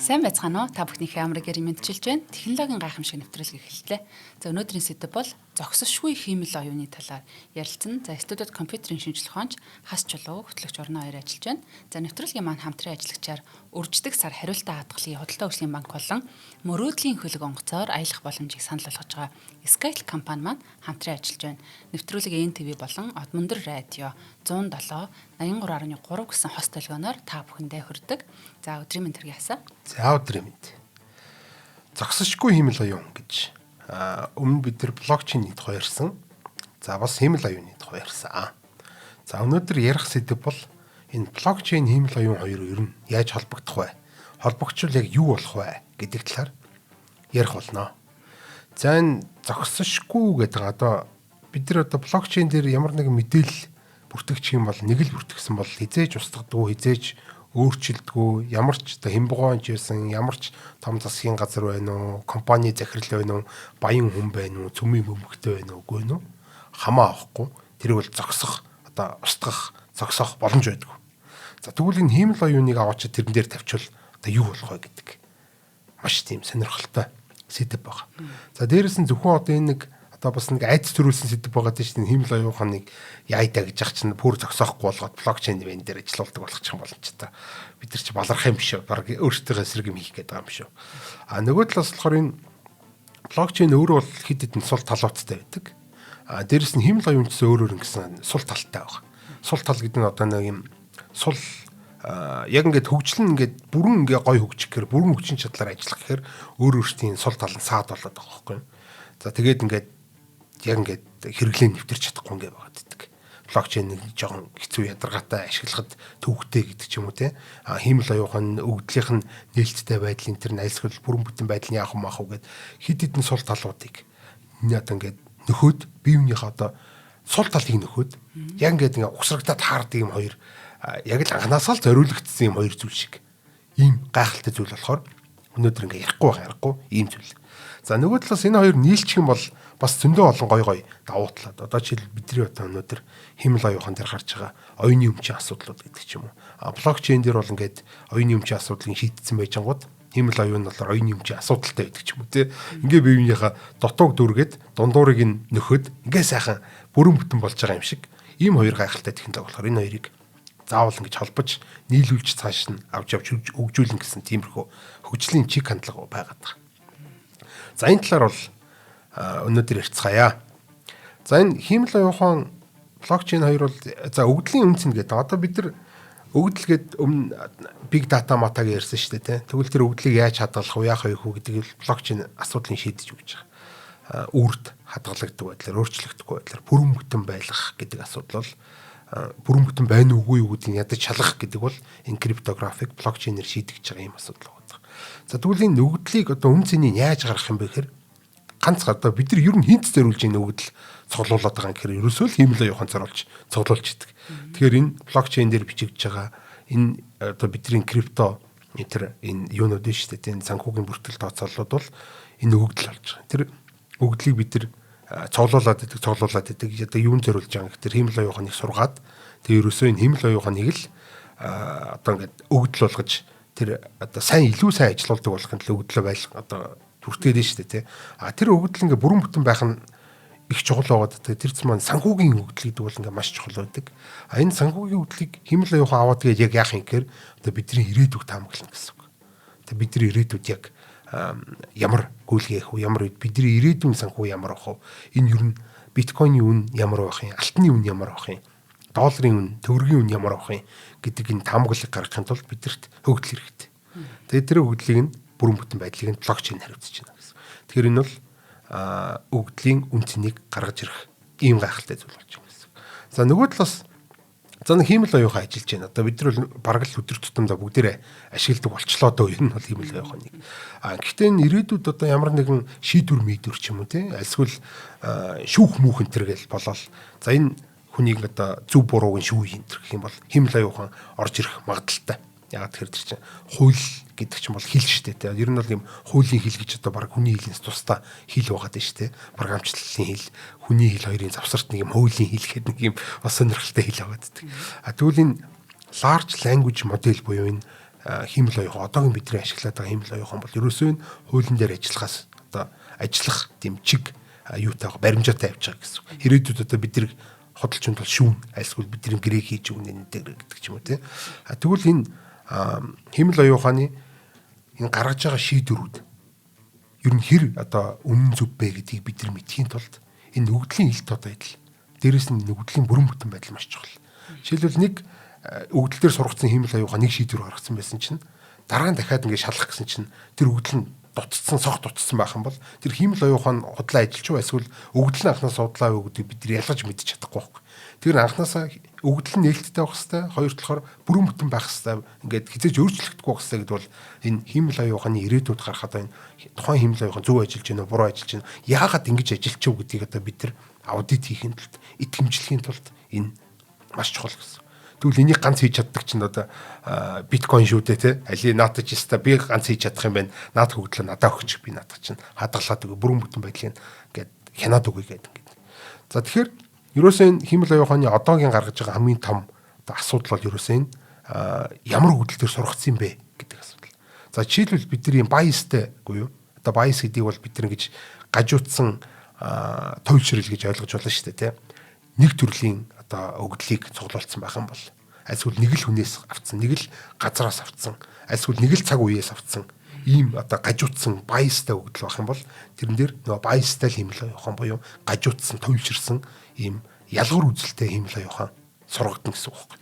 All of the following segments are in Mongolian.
Сайн байцгаана уу? Та бүхнийхээ амрыг гэрийн мэндчилж байна. Технологийн гайхамшиг нэвтрүүлэг эхэллээ. За, өнөөдрийн сэдэв бол зогсошгүй хиймэл оюуны талаар ярилцсан. За, студиуд компьютерийн шинжлэх ухаанч Хас Чулуу, хөтлөгч Орноо хоёр ажиллаж байна. За, нэвтрүүлгийн маань хамтран ажиллагчаар үрждэг сар хариултаа хадгалын худалдаа хөгжлийн банк болон мөрөөдлийн хөлөг онгоцоор аялах боломжийг санал болгож байгаа Skytel компани маань хамтран ажиллаж байна. Нэвтрүүлэг NTV болон Одмөндөр радио 107 83.3 гэсэн хос долгионоор та бүхэндээ хүрдэг. За, өдрийн мэнд төргий, Хасаа. За, өдрийн мэнд. Зогсошгүй хиймэл оюун гэж өмнө бид нар блокчейний тухай ярьсан. За, бас хиймэл оюуны тухай ярьсан. За, өнөөдөр ярих сэдэв бол энэ блокчейн, хиймэл оюун хоёр ер нь яаж холбогдох вэ? Холбогдчвол яг юу болох вэ гэдэг талаар ярих болно. За, энэ зогсошгүй гэдэг, одоо бид нар одоо блокчейн дээр ямар нэгэн мэдээлэл бүртгэгч юм бол, нэг л бүртгэсэн бол хэзээ ч устгадаггүй, хэзээ ч өөрчилдөггүй, ямар ч одоо хямбгоонч байсан, ямар ч том засгийн газар байна уу, компани захирал байна уу, баян хүн байна уу, цөмийн бөмбөгтэй байна уу, үгүй вэ, хамаа авахгүй тэрийг бол зогсох, одоо устгах, зогсоох боломж байдаг. За, тэгвэл энэ хиймэл оюуныг аваач тэрэн дээр тавьчвал одоо юу болох вэ гэдэг маш тийм сонирхолтой сэдэв байна. За, дээрэс нь зөвхөн одоо энэ нэг одоо бас нэг айдас төрүүлсэн сэдэв байгаа тийм шүү дээ. Хиймэл оюун ухааныг яайдаа гэж яах чинь бүр зогсоохгүй болгоод блокчейн энэ дээр ажиллаулдаг болох юм боломж та. Бид нар чи баларх юм биш үү? Бараг өөрсдийнхөө эсрэг юм хийх гээд байгаа юм биш үү? А нөгөө талаас болохоор энэ блокчейн өөрөө бол хэд хэдэн сул талуудтай байдаг. А дээрэс нь хиймэл оюун ч өөр өөр ингэсэн сул талтай байгаа. Сул тал гэдэг нь одоо нэг юм сул яг ингээд хөгжил нь ингээд бүрэн ингээ гой хөгжих гэхээр, бүрэн хөгжин чадлаар ажиллах гэхээр өөр өөртийн сул тал нь саад болоод байгаа байхгүй юу. За, тэгээд ингээд яг ингээд хэрэглээ нэвтэрч чадахгүй ингээ байгаад байдаг. Блокчейн нэг жоохон хэцүү, ядаргаатай, ашиглахад төвөгтэй гэдэг ч юм уу, те. А хиймэл оюун ухаан өгөгдлийнх нь нээлттэй байдлын тэр альсгал бүрэн бүтэн байдал нь яах юм аах вэ гэд хэд хэдэн сул талуудыг энэ одоо ингээд нөхөд, бие биенийхээ одоо сул талыг нөхөд, яг ингээд ингээ угсрагдаад таардаг юм хоёр, яг л анханасаа л зориулагдсан юм хоёр зүйл шиг ийм гайхалтай зүйл болохоор өнөөдөр ингээ ярихгүй байх аргагүй ийм зүйл. За, нөгөө талаас энэ хоёр нийлчих юм бол бас зөндөө олон гой гой давуу талаад, одоо жишээл бидний одоо өнөөдөр хиймэл оюун ухаан дээр гарч байгаа оюуны өмчийн асуудлууд гэдэг ч юм уу. А блокчейн дээр бол ингээд оюуны өмчийн асуудлыг шийдсэн байжангууд хиймэл оюун нь болохоор оюуны өмчийн асуудалтай байдаг ч юм уу, тий. Ингээ бие биенийхээ дутууг дүүргээд, дундуурыг нь нөхөд, ингээ сайхан бүрэн бүтэн болж байгаа юм шиг ийм хоёр гайхалтай технологи болохоор энэ хоёрыг заавал ингэж холбож, нийлүүлж, цааш нь авч явж хөгжүүлнэ гэсэн тиймэрхүү хөгжлийн чиг хандлага байгаад байгаа. За, энэ талаар бол өнөөдөр ярьцгаая. За, энэ хиймэл оюун ухаан, блокчейн хоёр бол, за, өгөгдлийн үнэ цэн гэдэг. Одоо бид нар өгөгдөл гээд өмнө big data матаг ярьсан шүү дээ, тий. Тэгвэл тэр өгөгдлийг яаж хадгалах вэ, яах вэ гэдэг блокчейн асуудлыг шийдэж өгч байгаа. Үрд хадгалагддаг байдлаар, өөрчлөгдөхгүй байдлаар бүрэн бүтэн байлгах гэдэг асуудал бол, бүрэн бүтэн байна уугүй юу гэдгийг ядаж шалгах гэдэг бол энэ криптографик блокчейнээр шийдэгдэж байгаа юм асуудал байна. За, тэгвэл энэ өгөгдлийг одоо үнэ цэнийг яаж гаргах юм бэ гэхээр ганц одоо бид нар ер нь хэнд зориулж энэ өгөгдөл цуглуулад байгаа юм гэхээр ерөөсөө л хиймэл оюун ухаан зориулж цуглуулж идэг. Тэгэхээр энэ блокчейн дээр бичигдэж байгаа энэ одоо бидний крипто тэр энэ юунууд нь шүү дээ. Энэ санхүүгийн бүртгэл тооцооллууд бол энэ өгөгдөл болж байгаа. Тэр өгөгдлийг бид нар цуглуулад идэг, цуглуулад идэг. Одоо юун зориулж байгаа юм гэхээр хиймэл оюун ухааныг сургаад, тэр ерөөсөө энэ хиймэл оюун ухааныг л одоо ингээд өгөгдөл болгож, тэр одоо сайн, илүү сайн ажилуулдаг болохын төлөө өгөгдлөө байл одоо бүртгээд нь шүү дээ, тий. А тэр өгөгдөл ингээ бүрэн бүтэн байх нь их чухал байгаад, тэр зам маань санхүүгийн өгөгдөл гэдэг бол ингээ маш чухал байдаг. А энэ санхүүгийн өгөгдлийг хиймэл оюун ухаан аваад тэгээд яг яах юм гэхээр одоо бидний ирээдүйг таамаглана гэсэн үг. Тэгээ бидний ирээдүйд яг ямар гүйлгээ хийх вэ? Ямар үед бидний ирээдүйн санхүү ямар байх вэ? Энэ ер нь биткойны үн ямар байх юм? Алтны үн ямар байх юм? Долларын үн, төгрөгийн үн ямар байх юм гэдэг энэ таамаглалыг гаргахын тулд бидэрт өгөгдөл хэрэгтэй. Тэгээд тэр өгөгдлийг нь, бүрэн бүтэн байдлыг нь блокчейн хариуцж байна гэсэн. Тэгэхээр энэ бол өгөгдлийн үнэ цэнийг гаргаж ирэх ийм гайхалтай зүйл болж байна гэсэн. За, нөгөө талаас, за, нэг хиймэл оюун ухаан ажиллаж байна. Одоо бид нар бол бараг л өдөр тутамдаа бүгдээрээ ашигладаг болчлоо дөө ер нь бол хиймэл оюун ухааныг. А гэхдээ энэ ирээдүйд одоо ямар нэгэн шийдвэр мийдвэр ч юм уу, тий, альсгүй шүүх түүх энэ төр гэл болоод, за, энэ хүнийг одоо зөв бурууг нь шүүх энэ төр гэх юм бол хиймэл оюун ухаан орж ирэх магадлалтай. Яагаад тэгэхээр тэр чинь хууль гэдэг чинь бол хэл шүү дээ. Ер нь бол юм хуулийн хэл гэж одоо баг хүний хэлнээс тусдаа хэл байгаад байна шүү дээ. Програмчлалын хэл, хүний хэл хоёрын завсарт нэг юм хуулийн хэл гэдэг нэг юм бас сонирхолтой хэл байгаад байдаг. А тэгвэл энэ large language model буюу энэ хиймэл оюун одоогийн бидний ашиглаад байгаа хиймэл оюун бол ерөөсөө энэ хуулийн дээр ажиллахаас одоо ажиллах тийм чиг юутай баримжаатай явж байгаа гэсэн. Ирээдүйд одоо бид нар худалчин бол шүүн альсгүй бидний гэрээ хийж өгнө энэ гэдэг ч юм уу тий. А тэгвэл энэ хиймэл оюун ухааны энэ гаргаж байгаа шийдвэрүүд ер нь хэр одоо үнэн зөв бэ гэдгийг бид нар мэдхийн тулд энэ өгөгдлийн ил тод байдал, дээрэс нь өгөгдлийн бүрэн бүтэн байдал маш чухал. Жишээлбэл нэг өгөгдөл дээр сургацсан хиймэл оюун ухаан нэг шийдвэр гаргацсан байсан чинь дараа нь дахиад ингэ шалгах гэсэн чинь тэр өгөгдөл нь дутцсан, сох дутцсан байх юм бол тэр хиймэл оюун ухаан худлаа ажиллаж уу эсвэл өгөгдөл нь анханаас худлаа юу гэдгийг бид нар ялгаж мэдчих чадахгүй байхгүй. Тэр анханасаа өгөгдөл нь нээлттэй байх хэвээр, хоёр талаар бүрэн бүтэн байх хэвээр, ингээд хизээж өөрчлөгдөхгүй байх хэвээр гэдэг бол энэ хиймэл оюун ухааны ирээдүйд гарахад энэ тухайн хиймэл оюун ухаан зөв ажиллаж байна уу, буруу ажиллаж байна уу, яагаад ингэж ажиллаж уу гэдгийг одоо бид нар аудит хийхин тулд, итгэмжлэхийн тулд энэ маш чухал гэсэн. Тэгвэл энийг ганц хийж чаддаг чинь одоо биткойн шүү дээ те. Али наадаж өста би ганц хийж чадах юм байна. Наад хөгдлөө надаа өгч би наадах чинь хадгалаад өгөө бүрэн бүтэн байдлыг ингээд хянаад өгье гэдэг ингээд. За тэгэхээр ерөөсөө энэ хиймэл оюун ухааны одоогийн гаргаж байгаа хамгийн том одоо асуудал бол ерөөсөө энэ ямар өгөгдөл төр сургацсан юм бэ гэдэг асуудал. За жишээлбэл бид нар юм bias тай үгүй юу? Одоо bias гэдгийг бол бид нар ингэж гажуудсан туйлшрал гэж ойлгож байна шүү дээ те. Нэг төрлийн одоо өгдлийг цуглуулсан байх юм бол альсгүй нэг л хүнээс авцсан, нэг л газараас авцсан, альсгүй нэг л цаг үеэс авцсан ийм одоо гажуудсан bias тай өгдөл байх юм бол тэрэн дээр нөгөө bias тай хиймэл оюун ухаан буюу гажуудсан, туйлширсан ийм ялгар үзэлтэй хиймэл оюун ухаан сургагдана гэсэн үг байхгүй.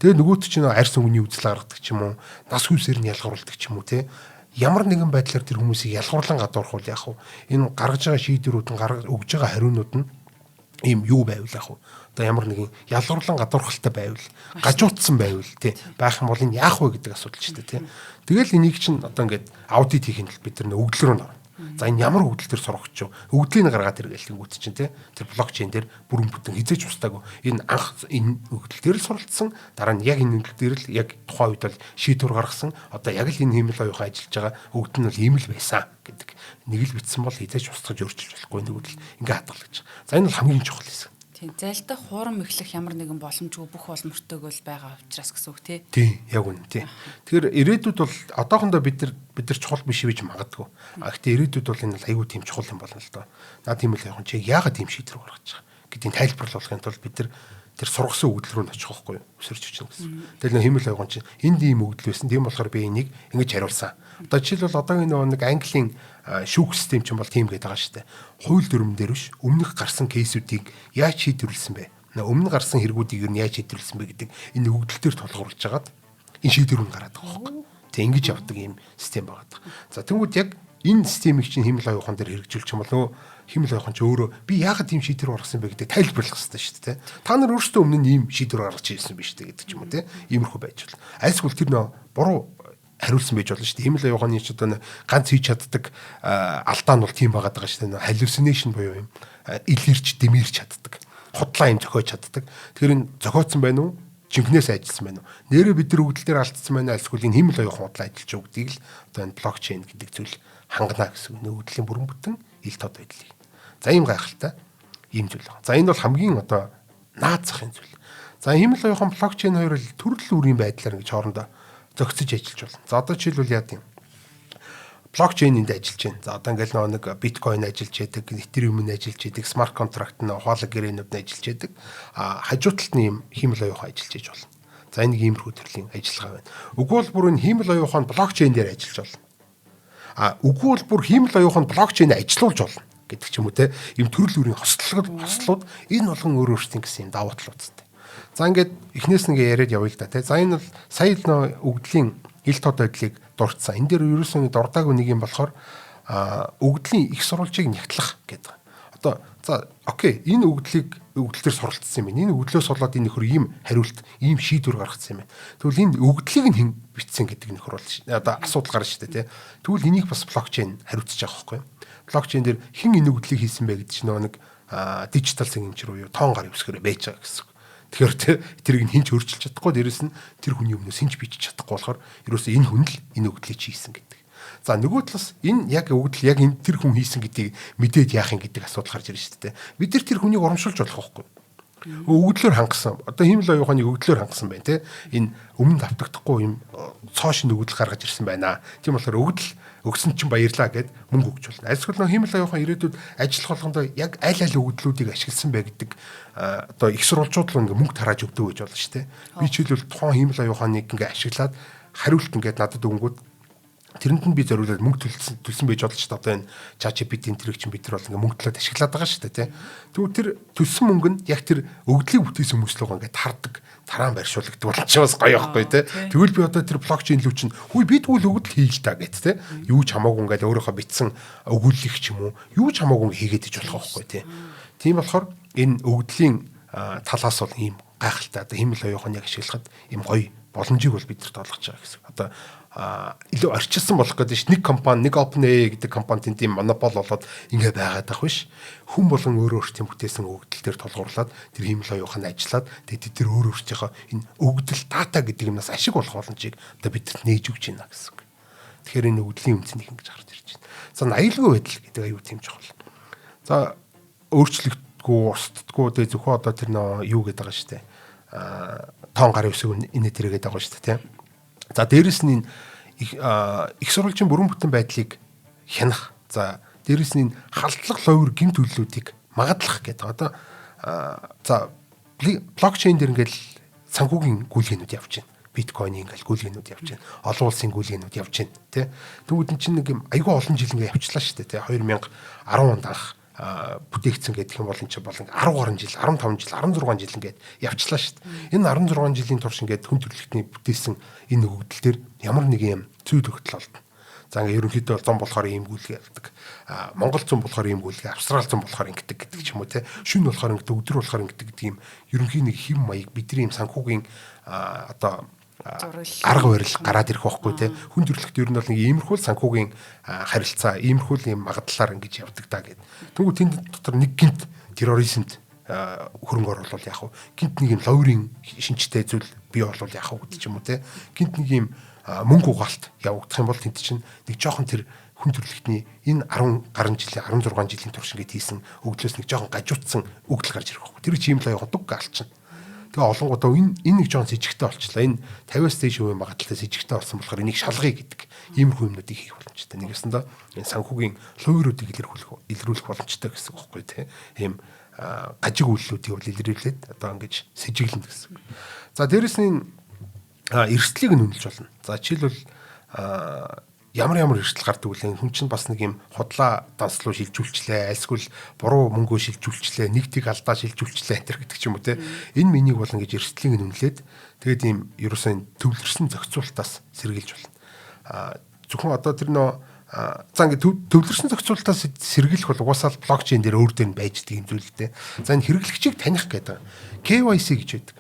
Тэгээ нөгөөт чинь арьс өнгөний үзэл гаргадаг ч юм уу, нас хүйсээр нь ялгаруулдаг ч юм уу те. Ямар нэгэн байдлаар тэр хүмүүсийг ялгуурлан гадуурхуул яах вэ? Энэ гаргаж байгаа шийдвэрүүд нь гаргаж өгж байгаа хариунууд нь ийм юу байвал яах вэ? Одоо ямар нэгэн ялгуурлан гадуурхалтай байвал, гажуудсан байвал тий байх юм бол энэ яах вэ гэдэг асуудал ч тий. Тэгэл энийг чинь одоо ингээд аудит хийхин тулд бид нар өгдөл рүү орно. За энэ ямар өгдөл төр сургах вэ? Өгдлийг гаргаад иргээл тэнгүүт чинь тий. Тэр блокчейн дээр бүрэн бүтэн хизээч устаагүй. Энэ анх энэ өгдөл дээр л суралцсан, дараа нь яг энэ өгдөл дээр л яг тухайн үед бол шийдвэр гаргасан. Одоо яг л энэ хиймэл оюухан ажиллаж байгаа өгдөл нь бол ийм л байсан гэдэг. Нэг л бичсэн бол хизээч устгаж өөрчилж болохгүй нэг үл ингээ хадгалж. За энэ бол хамгийн чухал хэсэг. Тийм, зайлдах хурам эхлэх ямар нэгэн боломжгүй бүх улмөртөг бол байгаа учраас гэсэн үг тий. Тийм, яг үнэ тий. Тэгэхээр ирээдүйд бол одоохондоо бид нар чухал биш гэж магадгүй. А гэхдээ ирээдүйд бол энэ бол айгүй тийм чухал юм болно л доо. Наад тийм л яг чи яагаад тийм шийдвэр гаргаж байгаа гэдгийг тайлбарлуулахын тулд бид нар тэр сургасан өгдөл рүү нь очих байхгүй юу? Өсөрч очно гэсэн. Тэгэл хиймэл оюун чинь энд ийм өгдөл байсан. Тийм болохоор би энийг ингэж хариулсан. Одоо жишээлбэл одоогийн нөгөө нэг Английн шүүх систем чинь бол тийм гэдэг байгаа шүү дээ. Хууль дүрм дээр биш, өмнөх гарсан case үүдийг яаж шийдвэрлэсэн бэ? Өмнө гарсан хэрэгүүдийг ер нь яаж шийдвэрлэсэн бэ гэдэг энэ өгдөл дээр тулгуурлаж хагаад энэ шийдвэр нь гараад байгаа байхгүй. Тэг ингэж явдаг ийм систем байгаа. За тэнгууд яг энэ системийг чинь хиймэл оюун ухаан дээр хэрэгжүүлчих юм бол нөгөө хиймэл оюун ухаан чи өөрөө би яагаад ийм шийдвэр гаргасан бэ гэдэг тайлбарлах хэрэгтэй шүү дээ. Та нар өөрсдөө өмнө нь ийм шийдвэр гаргаж ирсэн биш үү гэдэг ч юм уу те. Иймэрхүү байж болно. Альсгүй тэр нөө буруу хариулсан байж болно шүү дээ. Хиймэл оюун ухааны ч одоо ганц хийж чаддаг алдаа нь бол тийм байгаад байгаа шүү дээ. Hallucination буюу юм илэрч дэмэрч чаддаг. Худлаа юм зохиож чаддаг. Тэгэхээр энэ зохиоцсон байна уу? Жинхнээс ажилласан байна уу? Нэрээ бид нар өгдөл дээр алдсан байна уу? Эсвэл энэ хиймэл оюун ухаан худлаа ажиллаж байгаа гэдгийг л одоо энэ блокчейн гэдэг зүйл хангана гэсэн үг. Нөгөөдлийн бүрэн бүтэн ил тод байдлыг. За ийм гайхалтай ийм зүйл байна. За энэ бол хамгийн одоо наад захын зүйл. За хиймэл оюун ухаан блокчейн хоёр л төрөл бүрийн байдлаар ингэж хоорондоо зохицож ажиллаж байна. За одоо жишээлбэл яа гэм блокчейн энд ажиллаж байна. За одоо ингээл нөгөө нэг биткойн ажиллаж яадаг, Ethereum нь ажиллаж яадаг, smart contract нь ухаалаг гэрээнүүд нь ажиллаж яадаг. А хажуу талд нь ийм хиймэл оюун ухаан ажиллаж яж болно. За энэ иймэрхүү төрлийн ажиллагаа байна. Үгүй бол бүр энэ хиймэл оюун ухаан блокчейн дээр ажиллаж болно. А үгүй бол бүр хиймэл оюун ухаан блокчейн ажиллуулж болно гэдэг ч юм уу те. Ийм төрөл бүрийн хослолууд энэ болгон өөр өөрсдийн гэсэн юм давуу талуудтай. За ингээд эхнээс нэг яриад явъя л да те. За энэ бол сая л нөө өгдлийн ил тод байдлыг дурдсан. Энэ дээр ерөөсөө дурдаагүй нэг юм болохоор өгдлийн их сурвалжийг нягтлах гэдэг. Одоо за окей, энэ өгдлийг өгдөл төр суралцсан юм байна. Энэ өгдлөөс болоод энэ нөхөр ийм хариулт, ийм шийдвэр гаргацсан юм байна. Тэгвэл энэ өгдлийг нь хэн бичсэн гэдэг нөхөр бол одоо асуудал гарна шүү дээ тий. Тэгвэл энийг бас блокчейн хариуцж байгаа байхгүй юу? Блокчейн дээр хэн энэ өгдлийг хийсэн бэ гэдэг чинь нөгөө нэг digital signature буюу тоон гар өвсгөрөө байж байгаа гэсэн үг. Тэгэхээр тэрийг нь хинч өөрчилж чадахгүй, дээрэс нь тэр хүний өмнөөс хинч бичиж чадахгүй болохоор ерөөсөө энэ хүн л энэ өгдлийг хийсэн гэдэг. За нөгөө талаас энэ яг өгдөл яг энэ тэр хүн хийсэн гэдгийг мэдээд яах юм гэдэг асуудал гарч ирж шүү дээ. Бид нар тэр хүнийг урамшуулж болох байхгүй. Өгөгдлөөр хангасан. Одоо хиймэл оюун ухааныг өгөгдлөөр хангасан байна те. Энэ өмнө давтагдахгүй юм цоо шинэ өгөгдөл гаргаж ирсэн байна. Тийм болохоор өгөгдөл өгсөн чинь баярлаа гэд мөнгө өгч болно. Альсгүй нөө хиймэл оюун ухаан ирээдүйд ажиллах болгондоо яг аль аль өгөгдлүүдийг ашигласан бэ гэдэг одоо их сурвалжууд л ингээ мөнгө тарааж өгдөг гэж болно шүү дээ. Би жишээлбэл тухайн хиймэл оюун ухааныг ингээ ашиглаад хариулт ингээд надад өгөнгүүд тэрэнд нь би зориулаад мөнгө төлсөн байж болно шүү дээ. Одоо энэ ChatGPT энэ тэрэг чинь бид нар бол ингээ мөнгө төлөөд ашиглаад байгаа шүү дээ, тий. Тэгвэл тэр төлсөн мөнгө нь яг тэр өгдлийг бүтээсэн хүмүүс лугаа ингээ тардаг, тараан байршуулдаг бол чи бас гоё байхгүй тий. Тэгвэл би одоо тэр блокчейн лүү чинь хүй би тэгвэл өгдөл хийл та гэт тий. Юу ч хамаагүй ингээл өөрийнхөө бичсэн өгүүллэх ч юм уу, юу ч хамаагүй хийгээд иж болох байхгүй тий. Тийм болохоор энэ өгдлийн талаас бол ийм гайхалтай одоо хиймэл оюун ухааныг ашиглахад ийм гоё боломжийг бол бидэрт олгож байгаа гэсэн. Одоо илүү орчилсан болох гэдэг ш. Нэг компани, нэг OpenAI гэдэг компани тэнд тийм монопол болоод ингээ байгаад байх биш. Хүн болгон өөрөө өөртөө бүтээсэн өгөгдөл дээр тулгуурлаад тэр хиймэл оюун ухаан ажиллаад тэгээд тэр өөр өөртөөхөө энэ өгөгдөл дата гэдэг юмнаас ашиг болох боломжийг одоо бидэрт нээж өгч байна гэсэн үг. Тэгэхээр энэ өгөгдлийн үнцнийг ингэж гарч ирж байна. За аюулгүй байдал гэдэг аюу тийм чухал. За өөрчлөгдгүү, устдаггүй тэгээ зөвхөн одоо тэр нөө юу гэдэг байгаа шүү дээ. Тоон гарын үсэг инээ тэргээд байгаа шүү дээ, тийм. За дээрэс нь энэ их сурвалжийн бүрэн бүтэн байдлыг хянах. За дээрэс нь энэ халдлага ловир гэмт төллүүдийг магадлах гэдэг. Одоо за блокчейн дээр ингээл санхүүгийн гүйлгээнүүд явж байна. Биткойны ингээл гүйлгээнүүд явж байна. Олон улсын гүйлгээнүүд явж байна, тий. Тэгвэл энэ чинь нэг юм айгүй олон жил ингээ явчлаа шүү дээ, тий. 2010 онд анх бүтээгдсэн гэдэг юм бол энэ чинь бол 10 гаруй жил, 15 жил, 16 жил ингээд явчлаа шүү дээ. Энэ 16 жилийн турш ингээд хүн төрөлхтний бүтээсэн энэ өгөгдөл дээр ямар нэг юм зүй төгтөл олдно. За ингээд ерөнхийдөө бол зам болохоор ийм гүйлгээ явдаг. Монгол зам болохоор ийм гүйлгээ, Австрал зам болохоор ингэдэг гэдэг ч юм уу те. Шүн болохоор ингэдэг, өдөр болохоор ингэдэг гэдэг ийм ерөнхий нэг хэм маяг бидний ийм санхүүгийн одоо арга барил гараад ирэх байхгүй те. Хүн төрөлхт ер нь бол нэг иймэрхүү санхүүгийн харилцаа, иймэрхүү юм магадлалаар ингэж явдаг та гэд. Тэгвэл тэнд дотор нэг гинт терроризмд хөрөнгө оруулал яах вэ? Гинт нэг юм ловрын шинжтэй зүйл бий болвол яах вэ гэдэг ч юм уу те. Гинт нэг юм мөнгө угаалт явагдах юм бол тэнд чинь нэг жоохон тэр хүн төрөлхтний энэ 10 гаруй жилийн 16 жилийн турш ингэж хийсэн өгдлөөс нэг жоохон гажуудсан өгдөл гарч ирэх байхгүй. Тэр чим л аяга дуг галчихна. Тэгээ олонгуудаа энэ нэг жоон сэжигтэй болчлаа. Энэ 50-аас дээш хувийн магадлалтай сэжигтэй болсон болохоор энийг шалгая гэдэг иймэрхүү юмнуудыг хийх боломжтой. Нэг ёсондоо энэ санхүүгийн луйруудыг илрүүлэх боломжтой гэсэн үг байхгүй тий. Ийм гажиг үйлдэлүүдийг бол илрүүлээд одоо ингэж сэжиглэнэ гэсэн үг. За дээрэс нь эрсдлийг нь үнэлж болно. За жишээлбэл ямар эрсдэл гардаг вэ? Хүн чинь бас нэг юм худлаа данслуу шилжүүлчлээ, альсгүй буруу мөнгөө шилжүүлчлээ, нэг тийг алдаа шилжүүлчлээ энэ гэдэг ч юм уу те. Энэ миний бол ингэж эрсдлийг нь үнэлээд тэгээд ийм ерөөсөө төвлөрсөн зохицуултаас сэргийлж болно. Зөвхөн одоо тэр нөө за ингэ төвлөрсөн зохицуултаас сэргийлэх бол угаасаа блокчейн дээр өөр дээр нь байж дэх юм зүйл л дээ. За энэ хэрэглэгчийг таних гэдэг. KYC гэж байдаг.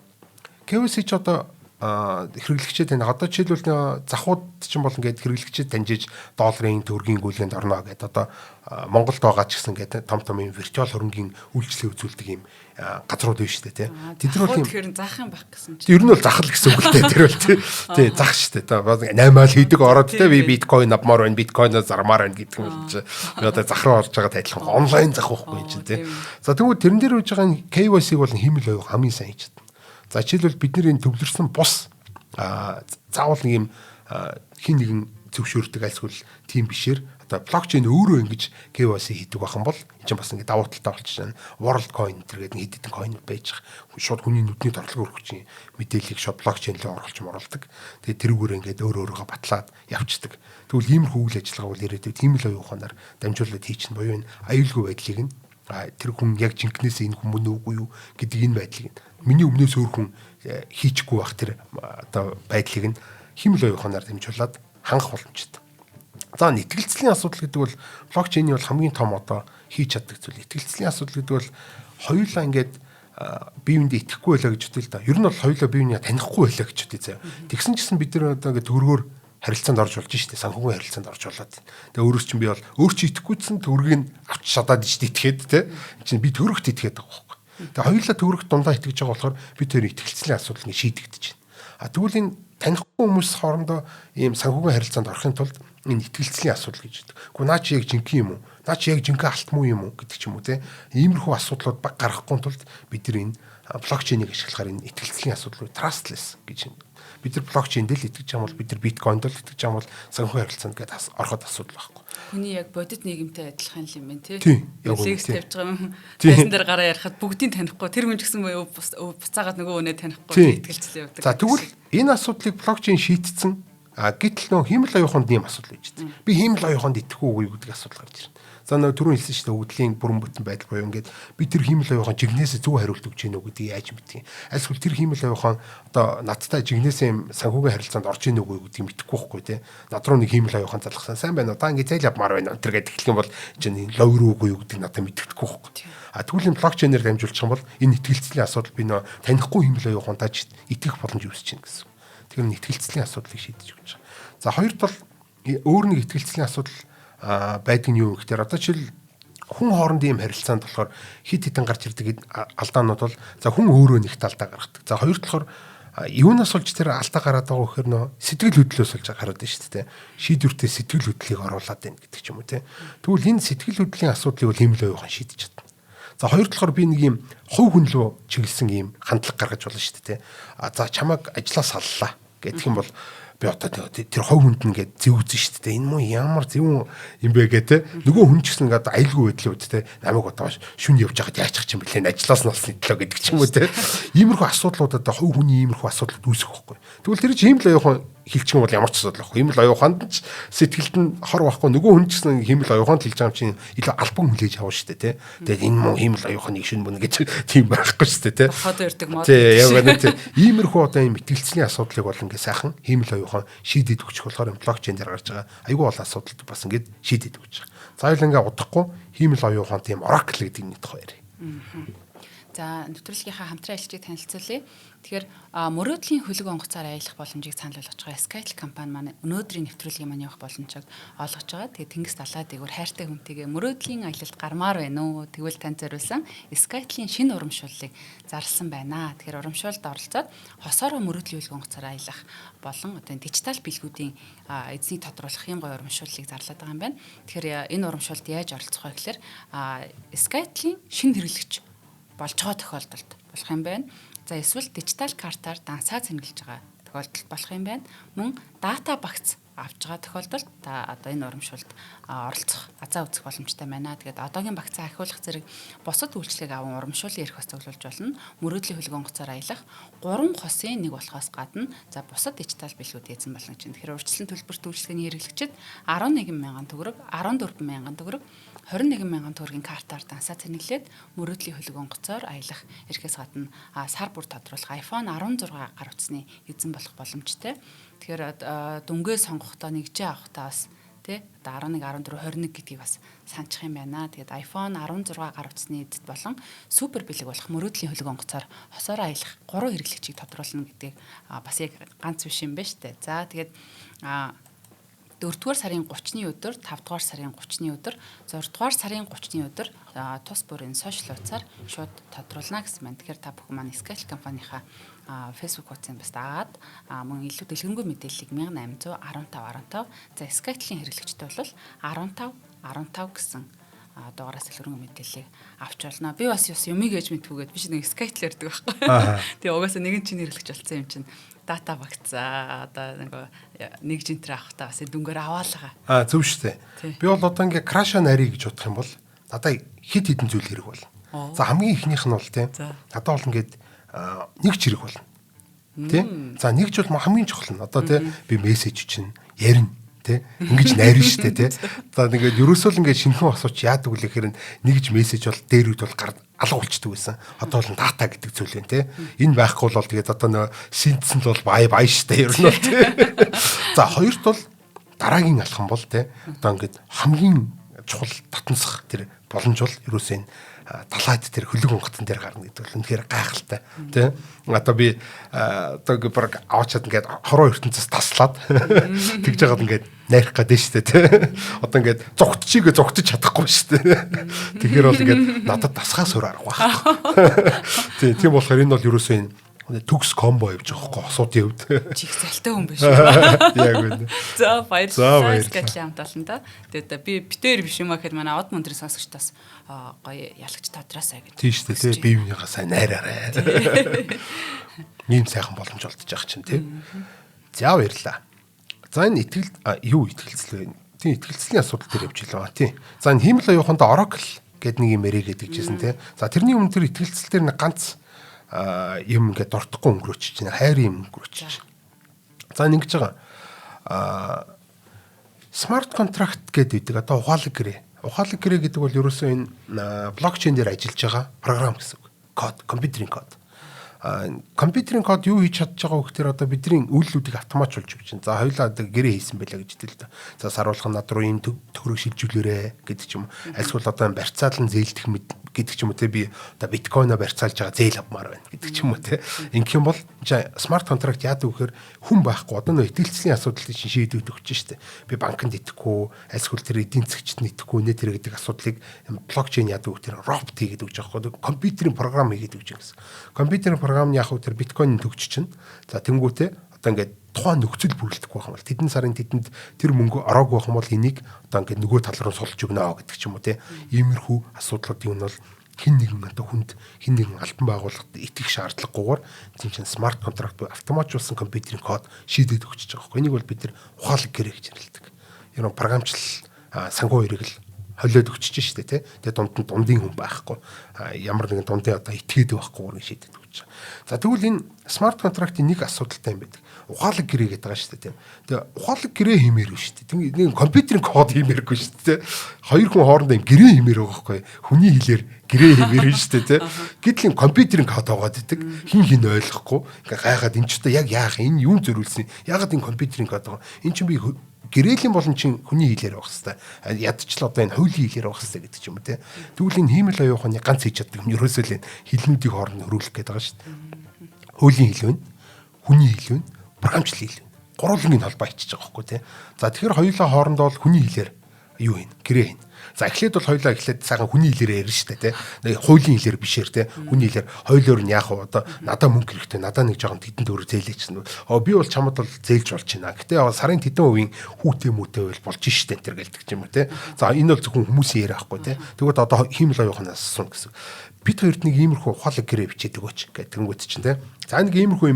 KYC ч одоо хэрэглэгчээ таних. Одоо жишээлбэл захууд чинь бол ингээд хэрэглэгчээ таньжиж долларын төгрөгийн гүйлгээнд орно гэдэг. Одоо Монголд байгаа ч гэсэн ингээд том том юм виртуал хөрөнгийн үйлчлэг үзүүлдэг юм газрууд байна шүү дээ, тий. Тэд нар бол юм зах юм байх гэсэн чинь. Ер нь бол зах л гэсэн үг л дээ. Тэр бол тий зах шүү дээ. Одоо 8 айл хийдэг ороод тий би биткойн авмаар байна, биткойноо зармаар байна гэдэг юм чи. Би одоо зах руу орж байгаа адилхан онлайн зах байхгүй юм чинь тий. За тэгвэл тэрэн дээр үж байгаа KYC-г бол хиймэл оюун хамгийн сайн хийж чадна. За жишээлбэл бид нар энэ төвлөрсөн бус заавал нэг юм хин нэгэн зөвшөөрдөг альсгүй тийм бишээр одоо блокчейн өөрөө ингэж KYC хийдэг байх юм бол энэ чинь бас ингэ давуу талтай болчих шээ. World coin энэ гэдэг хэд хэдэн coin байж байгаа. Шууд хүний нүдний торлого өргөчийн мэдээллийг шууд блокчейн рүү оруулж моруулдаг. Тэгээд тэрүүгээр ингээд өөр өөрийгөө батлаад явцдаг. Тэгвэл иймэрхүү үйл ажиллагаа бол ирээдүйд тийм л оюун ухаанаар дамжуулаад хийчин буюу энэ аюулгүй байдлыг нь тэр хүн яг жинкнээс энэ хүн мөн үгүй юу гэдэг энэ байдлыг нь миний өмнөөс өөр хүн хийчихгүй байх тэр одоо байдлыг нь хиймэл оюун ухаанаар дамжуулаад хангах боломжтой. За нэтгэлцлийн асуудал гэдэг бол блокчейний бол хамгийн том одоо хийж чаддаг зүйл. Нэтгэлцлийн асуудал гэдэг бол хоёулаа ингээд бие биендээ итгэхгүй байлаа гэж бодъё л да. Ер нь бол хоёулаа бие биенээ танихгүй байлаа гэж бодъё заяа. Тэгсэн ч гэсэн бид нар одоо ингээд төгрөгөөр харилцаанд орж болж штэ. Санхүүгийн харилцаанд орж болоод. Тэгээ өөрөөс чинь би бол өөр чи итгэхгүйдсэн төгрөгийг авч шадаад ич итгээд те. Чинь би төгрөгт итгээд байгаа байхгүй. Тэгээ хоёулаа төгрөгт дундаа итгэж байгаа болохоор би тэр итгэлцлийн асуудал ингэ шийдэгдэж байна. А тэгвэл энэ танихгүй хүмүүс хоорондоо ийм санхүүгийн харилцаанд орохын тулд энэ итгэлцлийн асуудал гэж байдаг. Гэхдээ наа чи яг жинхэнэ юм уу? Наа чи яг жинхэнэ алт муу юм уу гэдэг ч юм уу те. Иймэрхүү асуудлууд баг гаргахгүй тулд бид нар энэ Блокчейнийг ашиглахаар энэ итгэлцлийн асуудал trustless гэж бид нар блокчейнд л итгэж байгаа бол, бид нар биткойнд л итгэж байгаа бол санхүү харилцаанд гэдэг ороход асуудал байхгүй. Хүний яг бодит нийгэмтэй адилхан юм байна, тий. Тийм. Flex тавьж байгаа юм. Байсан дээр гараа ярихад бүгдийг танихгүй, тэр хүн ч гэсэн буцаагаад нөгөө хүнээ танихгүй, итгэлцэл явдаг. За, тэгвэл энэ асуудлыг блокчейн шийдсэн. А гэтэл нөө хиймэл оюун ухаанд ийм асуудал байж байна. Би хиймэл оюун ухаанд итгэх үгүй гэдэг асуудал гарч ирнэ. За, нөө түрүүн хэлсэн шүү дээ, өгөгдлийн бүрэн бүтэн байдал буюу ингээд би тэр хиймэл оюун ухаан жигнэсээ зөв хариулт өгч гинэ үү гэдгийг яаж мэдэх юм. Аль эсвэл тэр хиймэл оюун ухаан одоо надтай жигнэсээ юм санхүүгийн харилцаанд орж ийн үгүй гэдгийг мэдэхгүй байхгүй, тий. Над руу нэг хиймэл оюун ухаан залгасан, сайн байна уу? Та ингээд зээл явмаар байна. Тэр гэдэг эхлэх юм бол чинь lawyer үгүй юу гэдгийг надад мэдэхгүй байхгүй. А тэгвэл энэ блокчейнээр дамжуулчих юм бол энэ итгэлцлийн асуудал, би нөө танихгүй хиймэл оюун ухаантай ч итгэх боломж үүсэж байна гэсэн. Тэгэхээр итгэлцлийн асуудлыг шийдэж өгч байгаа. За, хоёр тал өөр нэг итгэлцлийн асуудал байдаг нь юу гэхээр одоо жишээл хүн хоорондын юм харилцаанд болохоор хит хитэн гарч ирдэг алдаанууд бол, за, хүн өөрөө нэгт алдаа гаргадаг. За, хоёр талаар юунаас болж тэр алдаа гараад байгаа гэхээр нөө сэтгэл хөдлөлөөс болж гараад байна шүү дээ. Шийдвэртээ сэтгэл хөдлөлийг оруулаад байна гэдэг ч юм уу, те. Тэгвэл энэ сэтгэл хөдлөлийн асуудлыг бол хиймэл оюун ухаан шийдэж чадна. За, хоёр талаар би нэг юм хувь хүн рүү чиглэсэн ийм хандлага гаргаж болно шүү дээ. А за, чамайг ажлаас саллаа гэх юм бол би одоо тэр хувь хүнд ингээд зэв үзэн шүү дээ. Энэ муу ямар зөв юм бэ гэ, те. Нөгөө хүн ч гэсэн ингээд аюулгүй байдлын үед, те, намайг одоо шүн явж байхад яачих юм бэлээ, ажлаас нь олсон төлөө гэдэг ч юм уу, те. Иймэрхүү асуудлууд, одоо хувь хүний иймэрхүү асуудлууд үүсэх байхгүй. Тэгвэл тэр чинь хиймэл оюун ухаан хэлчих юм бол ямар ч асуудал байхгүй. Хиймэл оюун ухаанд ч сэтгэлд нь хор байхгүй. Нөгөө хүн ч гэсэн хиймэл оюун ухаанд хэлж байгаа юм чинь илүү албан хүлээж авах шүү дээ, тий. Тэгээд энэ муу хиймэл оюун ухааны шүн мөн гэж тийм байхгүй шүү дээ, тий. Хот өрдөг мод. Тий, яг нэг тий. Иймэрхүү одоо ийм итгэлцлийн асуудлыг бол ингээ сайхан хиймэл оюун ухаан шийдээд өгчих болохоор юм блокчейн дээр гарч байгаа айгүй бол асуудлыг бас ингээд шийдээд өгч байгаа. За, хоёул ингээ удахгүй хиймэл оюун ухаан тийм Oracle гэдэг нэг тухай ярив. За, нэвтрүүлгийнхаа хамтран ажиллагчийг танилцуулъя. Тэгэхээр мөрөөдлийн хөлөг онгоцоор аялах боломжийг санал болгож байгаа Skytel компани маань өнөөдрийн нэвтрүүлгийн маань явах боломжийг олгож байгаа. Тэгээд тэнгис далай дээгүүр хайртай хүнтэйгээ мөрөөдлийн аялалд гармаар байна уу? Тэгвэл танд зориулсан Skytel-ийн шинэ урамшууллыг зарласан байна. Тэгэхээр урамшуулалд оролцоод хосоороо мөрөөдлийн хөлөг онгоцоор аялах болон одоо дижитал бэлгүүдийн эзнийг тодруулах юм гоё урамшууллыг зарлаад байгаа юм байна. Тэгэхээр энэ урамшуулалд яаж оролцох вэ гэхээр Skytel-ийн шинэ хэрэглэгч болж байгаа тохиолдолд болох юм байна. За, эсвэл дижитал картаар дансаа цэнгэлж байгаа тохиолдолд болох юм байна. Мөн дата багц авч байгаа тохиолдолд та одоо энэ урамшуулалд оролцох, азаа үзэх боломжтой байна. Тэгээд одоогийн багцаа ахиулах зэрэг бусад үйлчлэгийг аван урамшууллын эрх бас цуглуулж болно. Мөрөөдлийн хөлөг онгоцоор аялах 3 хосын нэг болохоос гадна, за, бусад дижитал бэлгүүд эзэн болно гэж. Тэгэхээр урьдчилан төлбөрт үйлчлэгээний хэрэглэгчид 11 мянган төгрөг, 14 мянган төгрөг, 21 мянган төгрөгийн картаар дансаа цэнэглээд мөрөөдлийн хөлөг онгоцоор аялах эрхээс гадна сар бүр тодруулах iPhone 16 гар утасны эзэн болох боломжтой. Тэгэхээр дүнгээ сонгохдоо, нэгжээ авахдаа бас, тий, одоо 11, 14, 21 гэдгийг бас санчих юм байна. Тэгээд iPhone 16 гар утасны эзэд болон супер бэлэг болох мөрөөдлийн хөлөг онгоцоор хосоороо аялах 3 хэрэглэгчийг тодруулна гэдгийг бас яг ганц биш юм байна штэ. За, тэгээд 4-р сарын 30-ны өдөр, 5-р сарын 30-ны өдөр, 6-р сарын 30-ны өдөр тус бүрийн сошиал хуудасаар шууд тодруулна гэсэн байна. Тэгэхээр та бүхэн маань Skytel компанийнхаа Facebook хуудсыг бас дагаад, мөн илүү дэлгэрэнгүй мэдээллийг 1815 15, за, Skytel-ийн хэрэглэгчтэй бол 15 15 гэсэн дугаараас дэлгэрэнгүй мэдээллийг авч болно. Би бас ёс юмыг ээж мэдхүүгээд би чи нэг Skytel ярьдаг байхгүй. Тэгээ угаасаа нэгэн чинь хэрэглэгч болсон юм чинь дата багцаа одоо нэг нэг жинтэр авахтаа бас дүнгээр аваалгаа. Аа, зөв шүү дээ. Би бол одоо ингээ crush нарий гэж бодох юм бол надад хит хитэн зүйл хэрэг болно. За, хамгийн ихнийх нь бол, тийм, надад бол ингээд нэг ч хэрэг болно. Тий? За, нэг ч бол хамгийн чухал нь одоо, тий, би мессеж чинь ярина, тий, ингэж найрна штэ, тий. За, ингээд ерөөсөө л ингээд шинэхэн асууч яадаг вэ гэхээр нэгж мессеж бол дээр үед бол гар алга болчдөг байсан. Одоо бол дата гэдэг зүйл байна, тий. Энэ байхгүй бол тэгээд одоо нөө синтсэн л бол бай бай штэ ер нь бол, тий. За, хоёрт бол дараагийн алхам бол, тий, одоо ингээд хамгийн чухал татансах тэр боломж бол ерөөсөө энэ далайд тэр хөлөг онгоцон дээр гарна гэдэг бол үнэхээр гайхалтай, тий. Одоо би одоо ингээ баг аваачаад ингээд хороо ертөнцөөс таслаад тэгж жагаад ингээд найрах гэдэг шүү дээ, тий. Одоо ингээд зугтчихийгээ зугтаж чадахгүй шүү дээ. Тэгэхээр бол ингээд надад дасгаас өөр арга байхгүй. Тий, тийм болохоор энэ бол ерөөсөө энэ Төгс комбо явж байгаа хөөхгүй осуудын хувьд. Чих залтай хүн биш үү? Яг үнэ. За баярлалаа. Скатли хамт олон та. Тэгээд би битээр биш юм а гэхэд манай од мөндрийн сонсогч тас гоё ялагч тодраасаа гэж. Тийм шүү дээ, тий. Бие биенийгаа сайн найраарай. Ийм сайхан боломж олдож байгаа чинь тий. За баярлалаа. За энэ итгэл юу итгэлцэл вэ? Тийм, итгэлцлийн асуудал дээр явж илаа. Тийм. За энэ хиймэл оюуханд Oracle гэдэг нэг юм яригээд гэжсэн тий. За тэрний өмнө тэр итгэлцэл дээр нэг ганц юм ингээд дуртахгүй өнгөрөөч чинь хайр юм өнгөрөөч. За ингэж байгаа. Smart contract гэдэг одоо ухаалаг гэрээ. Ухаалаг гэрээ гэдэг бол ерөөсөө энэ блокчейн дээр ажиллаж байгаа програм гэсэн үг. Код, компьютерийн код. Компьютерийн код юу хийж чадж байгаа вэ гэхээр одоо бидний үйлдэлүүдийг автоматжуулж өгч чинь. За хоёулаа одоо гэрээ хийсэн байлаа гэж хэлдэг л да. За саруулах над руу ийм төгрөг шилжүүлээрэ гэдэг ч юм уу. Альсвал одоо барьцаалан зээлдэх гэдэг ч юм уу те, би одоо биткойноо барьцаалж байгаа зээл авмаар байна гэдэг ч юм уу те. Ингэх юм бол smart contract яадаг вэ гэхээр хүн байхгүй одоо нөө итгэлцлийн асуудлыг чинь шийдвэд өгч штэ. Би банкнд итгэхгүй, альсвал тэр эдийн засгчд нь итгэхгүй нэ тэр гэдэг асуудлыг блокчейн яадаг вэ гэхээр робот хийгээд өгч байгаа байхгүй. Компьютерийн програм хийгээд өгч гэсэн. Компьютерийн програм нь яг тэр биткойн төгч чинь. За тэнгуүтээ одоо ингээд тухайн нөхцөл бүрэлдэхгүй байх юм бол тэдэн сарын тэдэнд тэр мөнгө ороогүй байх юм бол энийг одоо ингээд нөгөө тал руу сулж өгнө гэдэг ч юм уу те. Иймэрхүү асуудлуудын нь бол хэн нэгэн одоо хүнд хэн нэгэн албан байгууллагад итгэх шаардлагагүйгээр тийм чинь smart contract буюу автоматжуулсан компьютерийн код шийдээд өгч байгаа байхгүй. Энийг бол бид нар ухаалаг гэрээ гэж нэрлэдэг. Ер нь програмчлал санхүү хоёрыг л холиод өгчөж штэ тий. Тэгээ дунд нь дундын хүн байхгүй. Ямар нэгэн дундын одоо итгээд байхгүйгээр шийдээд өгч байгаа. За тэгвэл энэ smart contract-ын нэг асуудалтай юм байдаг. Ухаалаг гэрээ гэдэг байгаа штэ тий. Тэгээ ухаалаг гэрээ хиймээр шүү дээ. Нэг компьютерийн код хиймээргүй шүү дээ. Хоёр хүн хоорондоо юм гэрээ хиймээр байгаа байхгүй. Хүний хэлээр гэрээ хиймээр шүү дээ тий. Гэтэл юм компьютерийн код аваад идэг. Хин хин ойлгохгүй. Ингээ гайхаад энэ ч одоо яг яах энэ юун зориулсан. Ягаад энэ компьютерийн код байгаа. Энэ чинь би гэрээлийн болон чин хүний хэлээр байх хэвээр. Ядчил одоо энэ хуулийн хэлээр байх хэвээр гэдэг ч юм уу те. Тэгвэл энэ хиймэл оюун ухааны ганц хийж чаддаг юм ерөөсөө л энэ хэлнүүдийг хооронд хөрвүүлэх гээд байгаа шүү дээ. Хуулийн хэл байна, хүний хэл байна, програмчлалын хэл байна. Гурван холбоо хийчихэж байгаа байхгүй те. За тэгэхээр хоёулаа хоорондоо бол хүний хэлээр юу хийнэ? Гэрээ хийнэ. За эхлээд бол хоёулаа эхлээд сайхан хүний хэлээр ярина шүү дээ те. Нэг хуулийн хэлээр бишээр те. Хүний хэлээр хоёулоор нь яах вэ? Одоо надаа мөнгө хэрэгтэй. Надаа нэг жоохон тэдэн төгрөг зээлээч гэнэ. Оо би бол чамд бол зээлж болж байна. Гэтэ сарын тэдэн хувийн хүүтэй мүтэй бол болж штэ энэ гэлдэг ч юм уу те. За энэ бол зөвхөн хүмүүсийн яриа байхгүй те. Тэгвэл одоо хиймэл оюуханаас асууна гэсэн. Бид хоёрт нэг иймэрхүү ухаалаг гэрээ бичээд өгөөч гэх тэнгуут чинь те. За нэг иймэрхүү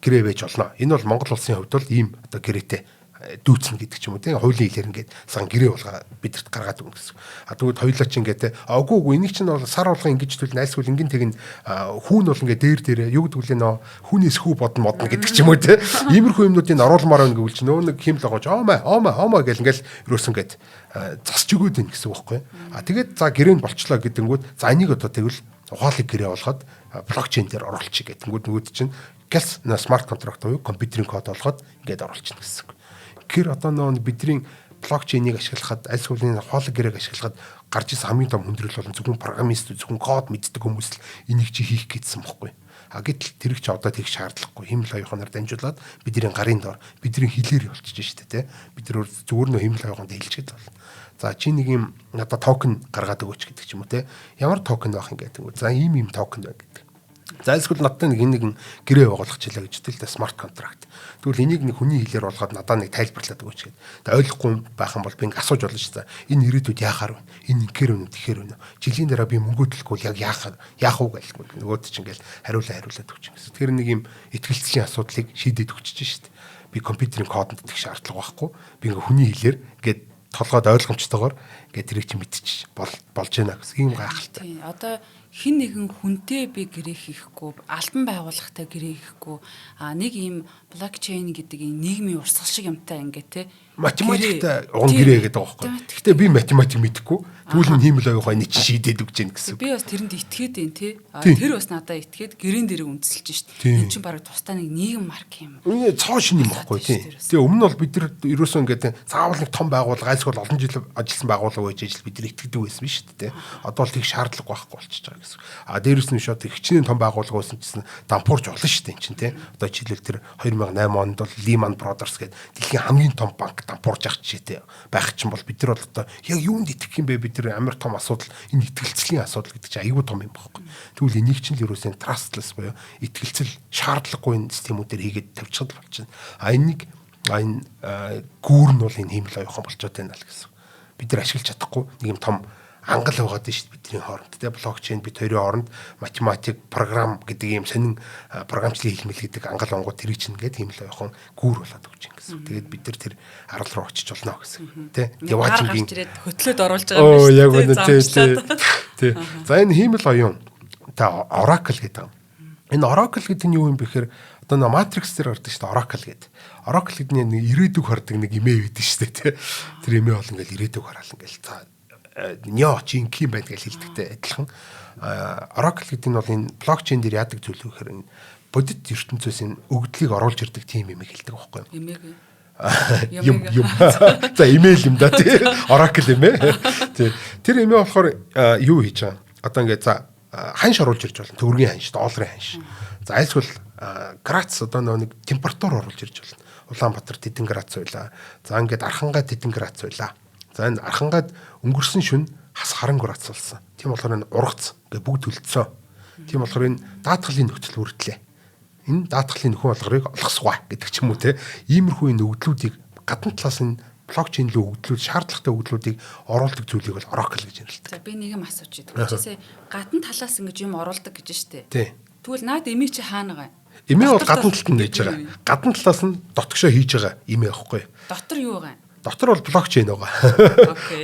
гэрээ байж болно. Энэ бол Монгол улсын хувьд бол ийм одоо гэрээтэй дүүцнэ гэдэг ч юм уу тийм хуулийн хэлээр ингээд сан гэрээ болгоо бидэрт гаргаад өгнө гэсэн. А тэгвэл хоёулаа чи ингээд үгүй үгүй энийг чинь бол сар болгон ингэж түл найсвал ингэн тэгин хүүн бол ингээд дээр дээр юу гэдэг вүлээ нөө хүүнээс хүү бодно модно гэдэг ч юм уу тийм иймэрхүү юмнуудыг оруулмаар байна гэвэл чи нөө нэг хим л гоож оомаа оомаа оомаа гэл ингээл ерөөсөн ингээд засч өгөөд байна гэсэн үг байхгүй. А тэгээд за гэрээнд болчлоо гэдэнгүүд за энийг одоо тэгвэл ухаалаг гэрээ болгоод блокчейн дээр оруулчих гэдэнгүүд нөгөөд чинь гэлс smart contract буюу компьютерийн код болгоод ингээд оруулчихна гэсэн үг. Тэгэхээр одоо нөө бидний блокчейнийг ашиглахад аль сүүлийн ухаалаг гэрээг ашиглахад гарч ирсэн хамгийн том хүндрэл бол зөвхөн программист зөвхөн код мэддэг хүмүүс л энийг чи хийх гэдсэн бохгүй. А гэтэл тэр чи одоо тэгэх шаардлагагүй. Химэл оюуханаар дамжуулаад бидний гарын доор бидний хэлээр болчихж штэ тий. Бид нар зүгээр нөө химэл оюуханд хэлчихэд болно. За чи нэг юм надад токен гаргаад өгөөч гэдэг ч юм уу тий. Ямар токен байх юм гэдэг. За ийм ийм токен байна гэдэг. За эсвэл надтай нэг энэ нэгэн гэрээ байгуулах чилээ гэж хэлдэг л да smart contract. Тэгвэл энийг нэг хүний хэлээр болгоод надаа нэг тайлбарлаад өгөөч гэдэг. Тэгээ ойлгохгүй байх юм бол би ингэ асууж болно шүү дээ. Энэ ирээдүйд яахаар вэ? Энэ ингээр үнэ тэгэхээр үнэ. Жилийн дараа би мөнгө төлөхгүй яг яах уу гэл нөгөөд чинь ингээл хариулаад өгч юм гэсэн. Тэгэхээр нэг юм итгэлцлийн асуудлыг шийдээд өгчөж шүү дээ. Би компьютерийн кодонд итгэх шаардлага байхгүй. Би ингээ хүний хэлээр ингээд толгойд ойлгомжтойгоор ингээд тэрийг чи мэдчих болж байна гэсэн ийм гайхалтай. Тийм. Одоо хэн нэгэн хүнтэй би гэрээ хийхгүй, албан байгууллагатай гэрээ хийхгүй, нэг ийм блокчейн гэдэг ийм нийгмийн урсгал шиг юмтай ингээ те математиктай уган гэрээ гэдэг байгаа байхгүй. Гэхдээ би математик мэдэхгүй. Тэгвэл нь хиймэл оюун ухааны чи шийдээд өгч яах гэсэн. Би бас тэрэнд итгээд байна те. Тэр бас надад итгээд гэрээн дээрээ үндэслэж шít. Энэ чинь бараг тусдаа нэг нийгэм марк юм. Энэ цоо шин юм байхгүй тий. Тэгээ өмнө нь бол бид нар ерөөсөө ингээд заавал нэг том байгууллага альсгүй олон жил ажилласан байгууллага байж ижил бид нар итгэдэг байсан шүү дээ. Одоо л тэг шаардлага байхгүй болчихж байгаа гэсэн. гэсэн. А дээрэс нь шууд хичнээн том байгууллага байсан гэсэн дампуурч болно шүү дээ эн чинь, тий. Одоо жишээлбэл тэр 2008 онд бол Lehman Brothers гэдэг дэлхийн хамгийн том банк дампуурж явах жишээтэй байх чинь бол бид нар бол одоо яг юунд итгэх юм бэ? Бид нар амар том асуудал, энэ итгэлцлийн асуудал гэдэг чинь айгүй том юм байхгүй. Тэгвэл энийг чинь л ерөөсөө trustless буюу итгэлцэл шаардлагагүй энэ системүүдээр хийгээд тавьчихад болчихно. А энийг энэ гүүр нь бол энэ хиймэл оюухан болчиход байна л гэсэн. Бид нар ашиглаж чадахгүй нэг юм том ангал байгаад нь шүү дээ бидний хооронд, те, блокчейн бид хоёрын хооронд математик, програм гэдэг ийм сонин програмчлалын хэлмэл гэдэг ангал онгууд тэрийг чинь ингээд хиймэл оюухан гүүр болоод өгч юм гэсэн. Тэгээд бид нар тэр арал руу очиж болно гэсэн. Тэ. Яваажингийн хөтлөөд оруулж байгаа юм шүү дээ. Яг үнэ, тий. Тий. За, энэ хиймэл оюун та Oracle гэдэг. Энэ Oracle гэдэг нь юу юм бэ гэхээр одоо нэг Matrix дээр гардаг шүү дээ, Oracle гэдэг. Oracle гэдэг нь нэг ирээдүг хардаг нэг эмээ байдаг шүү дээ, тий. Тэр эмээ бол ингээл ирээдүг хараал ингээл за Нео чи ингэх юм байна гэж хэлдэгтэй адилхан Oracle гэдэг нь бол энэ блокчейн дээр яадаг зүйл вэ гэхээр энэ бодит ертөнцөөс энэ өгдлийг оруулж ирдэг тийм юм хэлдэг байхгүй юу? Эмээг юм юм. За, имэйл юм да, тий. Oracle юм ээ. Тий. Тэр эмээ болохоор юу хийж байгаа? Одоо ингээд за ханш оруулж ирж болно. Төгрөгийн ханш, долларын ханш. За, альсвал грац, одоо нэг температур оруулж ирж болно. Улаанбаатар тэдэн градус байлаа. За, ингээд Архангай тэдэн градус байлаа. За, энэ Архангайд өнгөрсөн шөнө хас 20 градус болсон. Тийм болохоор энэ ургац ингээ бүгд төлцөө. Тийм болохоор энэ даатгалын нөхцөл бүрдлээ. Энэ даатгалын нөхөн болгорыг олгосгоо гэдэг ч юм уу, те. Иймэрхүү энэ өгдлүүдийг гадна талаас нь блокчейн рүү өгдлүүд, шаардлагатай өгдлүүдийг оруулдаг зүйлийг бол Oracle гэж нэрлэдэг. За, би нэг юм асууж идэв. Хүчээсээ гадна талаас ингэж юм оруулдаг гэж штэ. Тий. Тэгвэл наад эмээ чи хаана байгаа? Эмээ бол гадна талд нь нээж байгаа. Гадна талаас нь дотгошоо хийж байгаа эмээ байхгүй. Дотор юу байгаа юм? Дотор бол блокчейн байгаа.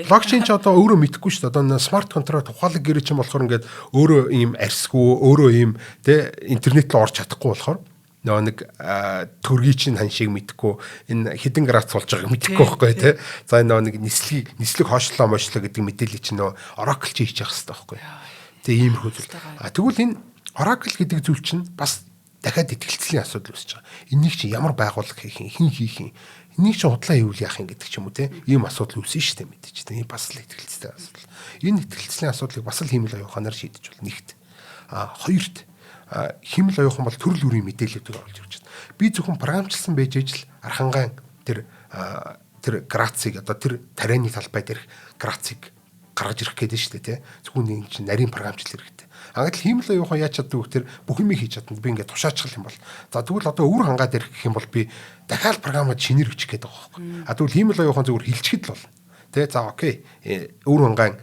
Блокчейн ч одоо өөрөө мэдэхгүй шүү дээ. Одоо smart contract ухаалаг гэрээ чинь болохоор ингээд өөрөө ийм арьсгүй, өөрөө ийм тэ интернет рүү орж чадахгүй болохоор нөгөө нэг төргийн чинь ханшийг мэдэхгүй, энэ хэдэн градус болж байгааг мэдэхгүй байхгүй, тий. За, нөгөө нэг нислэгийг, нислэг хоошлоо мошлоо гэдэг мэдээлэл чинь нөгөө Oracle чи хийж явах хэрэгтэй байхгүй. Тэгээ иймэрхүү зүйл. А тэгвэл энэ Oracle гэдэг зүйл чинь бас дахиад итгэлцлийн асуудал үүсэж байгаа. Энийг чи ямар байгууллага хийх юм, хэн хийх юм, энийг чи худлаа хийвэл яах юм гэдэг ч юм уу, те. Ийм асуудал үүснэ шүү дээ мэдээж. Те, бас л итгэлцтэй асуудал. Энэ итгэлцлийн асуудлыг бас л хиймэл оюуханаар шийдэж болно нэгт. А хоёрт хиймэл оюухан бол төрөл бүрийн мэдээллүүдийг оруулж ирж байна. Би зөвхөн програмчилсан байж ижил Архангаан тэр тэр грацыг, одоо тэр тарианы талбай дээрх грацыг гаргаж ирэх гээд нь шүү дээ, тий. Зөвхөн нэг чинь нарийн програмчлал хэрэгтэй. А гэтэл хиймэл оюухан яаж чаддаг вэ гэхээр бүх юмыг хийж чадна. Би ингээд тушаачих юм бол. За, тэгвэл одоо өвөр хангаа дээрх гэх юм бол би дахиад програмаа шинээр бичих гээд байгаа байхгүй. А тэгвэл хиймэл оюухан зөвхөн хилчихэд л болно. Тэ, за, okay. Өвөр хангаан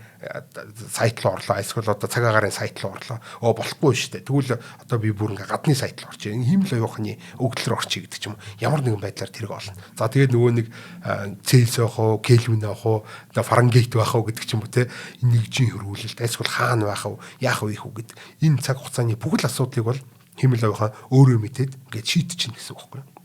сайт руу орлоо. Эсвэл одоо цаг агаарын сайт руу орлоо. Оо, болохгүй шүү дээ. Тэгвэл одоо би бүр ингээ гадны сайт руу орчих. Хиймэл оюухны өгдөл рүү орчих гэдэг ч юм уу. Ямар нэгэн байдлаар тэрийг олно. За, тэгээд нөгөө нэг Цельс байх уу, Кельвин байх уу, одоо Фаренгейт байх уу гэдэг ч юм уу, те. Энэ нэгжийн хөрвүүлэлт эсвэл хаана байх уу, яах вэ их үү гэдэг. Энэ цаг хугацааны бүх л асуудлыг бол хиймэл оюухан өөрөө мэдээд ингээд шийдчихнэ гэсэн үг байхгүй юу?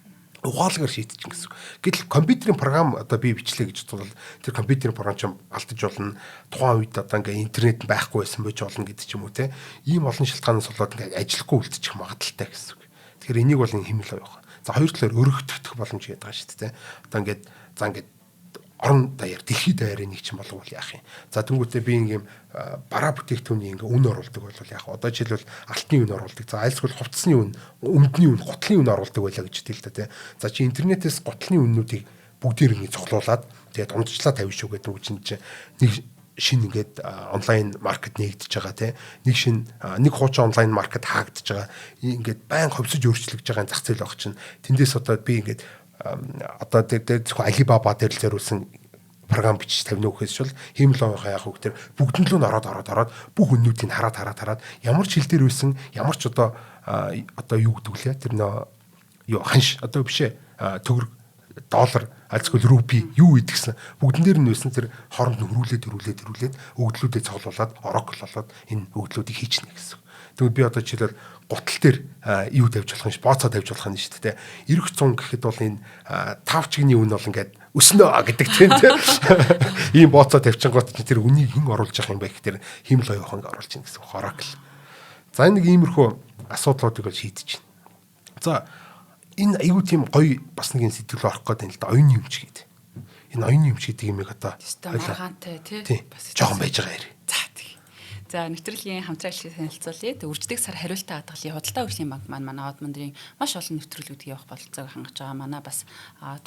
Ухаалгаар шийдэж гэсэн. Гэтэл компьютерийн програм одоо би бичлээ гэж бодвол тэр компьютерийн програм ч алдаж болно. Тухайн үед одоо ингээ интернет байхгүй байсан байж болно гэдэг ч юм уу, те. Ийм олон шалтгаанаас болоод ингээ ажиллахгүй үлдчих магадлалтай гэсэн үг. Тэгэхээр энийг бол энэ хэмэл оюухан. За, хоёр талаар өргөдөх боломж гэдэг байгаа шүү дээ. Одоо ингээд за ингээд орон даяар, дэлхийд даяар энийг чинь болов яах юм. За, тэнгуүтээ би ингээм бараа бүтээгдэхүүний ингээ үн оруулдаг бол яах вэ? Одоо жишээлбэл алтны үн оруулдаг. За, альсгүй хувцсны үн, өмдний үн, гутлын үн оруулдаг байлаа гэж хэлдэг л да, тий. За, чи интернетээс гутлын үннүүдийг бүгдээр ингээ цуглуулад тэгээд дундчлаа тавина шүү гэдэг үг чинь нэг шин ингээд онлайн market нээгдэж байгаа, тий, нэг шин нэг хуучин онлайн market хаагдаж байгаа, ингээд байн ховсож өөрчлөгдөж байгаа зах зээл баг чинь тэндээс одоо би ингээд одоо тэр зөвхөн Alibaba дээр л зориулсан програм бичиж тавина гэхээс шул хиймэл оюухан яах вэ гэхээр бүгдэн лөө ороод ороод ороод бүх үннүүдийг хараад хараад хараад ямар ч хил дээр байсан, ямар ч одоо одоо юу гэдэг лээ, тэр нөө юу ханш одоо бишээ, төгрөг, доллар, альцгүй рупи юу идэгсэн бүгдэн дээр нь байсан тэр хооронд нь хөрвүүлээд хөрвүүлээд хөрвүүлээд өгдлүүдээ цуглуулад Oracle болоод энэ өгдлүүдийг хийчихнэ гэсэн. Тэгвэл би одоо жишээлбэл гутал дээр юу тавьж болох юм ш, бооцоо тавьж болох юм шүү дээ. Ирэх 100 гэхэд бол энэ тавчигны үн бол ингээд өснө гэдэг тийм, тийм. Ийм бооцоо тавьчихгоот чинь тэр үнийг хэн оруулж явах юм бэ гэхээр химэл оюухан оруулж ийн гэсэн үг Oracle. За, энэ нэг иймэрхүү асуудлуудыг бол шийдэж байна. За, энэ айгүй тийм гоё бас нэг юм сэтгэл орох гээд байна л да, оюуны өмч гэдэг. Энэ оюуны өмч гэдэг юмыг одоо маргаантай тий бас жоохон байж байгаа ярь. За, тий. За, нэвтрүүлгийн хамтран ажлыг танилцуулъя. Тэг үрждэг сар хариултаа хадгалын худалдаа хөгжлийн банк маань манай Одмондрын маш олон нэвтрүүлгүүдийг явах бололцоог хангаж байгаа. Манай бас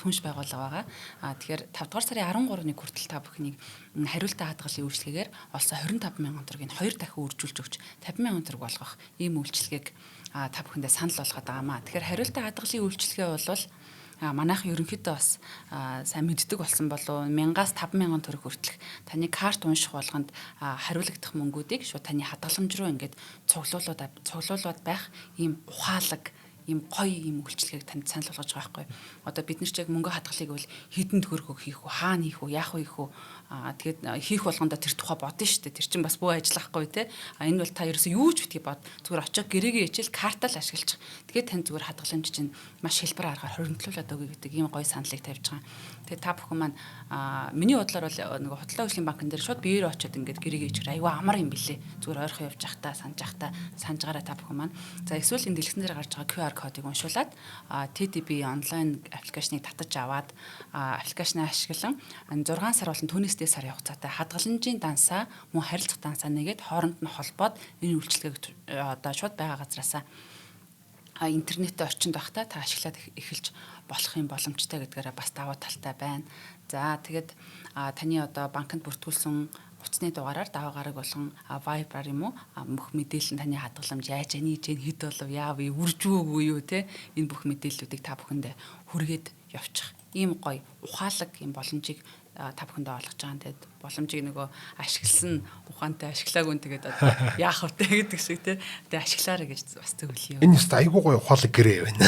түнш байгууллага байгаа. Тэгэхээр 5 дугаар сарын 13-ны хүртэл та бүхнийг хариултаа хадгалын үйлчилгээгээр олсон 25 мянган төгрөгийг 2 дахин үржүүлж өгч 50 мянган төгрөг болгох ийм үйлчилгээг та бүхэндээ санал болгоод байгаамаа. Тэгэхээр хариултаа хадгалын үйлчилгээ бол манайхан ерөнхийдөө бас сайн мэддэг болсон болов 1000-аас 5000 төгрөг хүртэлх таны карт унших болгонд хариулагдах мөнгүүдийг шууд таны хадгаламж руу ингээд цуглуулад байх ийм ухаалаг, ийм гоё ийм үйлчилгээг танд санал болгож байгаа байхгүй. Одоо бид нар ч яг мөнгө хадгалыг бол хэдэн төгрөгөө хийх үү, хаана хийх үү, яах вэ хийх үү? Тэгээд хийх болгондоо тэр тухай бодно шүү дээ. Тэр чинь бас бүү ажиллахгүй те. Энэ бол та ерөөсөө юу ч битгий бод. Зүгээр очиж гэрээгээ ичээл картаа л ашиглчих. Тэгээд тань зүгээр хадгаламж чинь маш хэлбэр аргаар хоригдлуулад өгье гэдэг ийм гоё саналыг тавьж байгаа. Тэгээд та бүхэн маань миний бодлоор бол нөгөө худалдаа хөгжлийн банкн дээр шууд биеэр очиод ингээд гэрээгээ ичихэр аюу амар юм билэ. Зүгээр ойрхон явж байхдаа санаж байхдаа санджгаараа та бүхэн маань. За, эсвэл энэ дэлгэцэн дээр гарч байгаа QR кодыг уншуулад TDB онлайн аппликейшнийг татаж аваад аппликейшнаа ашиглан 6 сар болон түүнээс дээд сарын хугацаатай хадгаламжийн дансаа мөн харилцах дансаа нэгээд хооронд нь холбоод энэ үйлчилгээг одоо шууд байгаа газраасаа интернеттэй орчинд байхдаа та ашиглаад эхэлж болох юм боломжтой гэдгээрээ бас давуу талтай байна. За, тэгээд таны одоо банкнд бүртгүүлсэн утасны дугаараар даваа гараг болгон Viber юм уу бүх мэдээлэл нь таны хадгаламж яаж анийж хэд болов, яав, үржүүгүй юу те, энэ бүх мэдээллүүдийг та бүхэндээ хүргээд явчих. Ийм гоё ухаалаг юм боломжийг та бүхэндээ олгож байгаа. Тэгээд боломжийг нөгөө ашигласан ухаантай, ашиглаагүй нь тэгээд одоо яах вэ гэдэг шиг те. Тэгээд ашиглаарай гэж бас зөвлөе. Энэ өстө айгүй гоё ухаалаг гэрээ байна.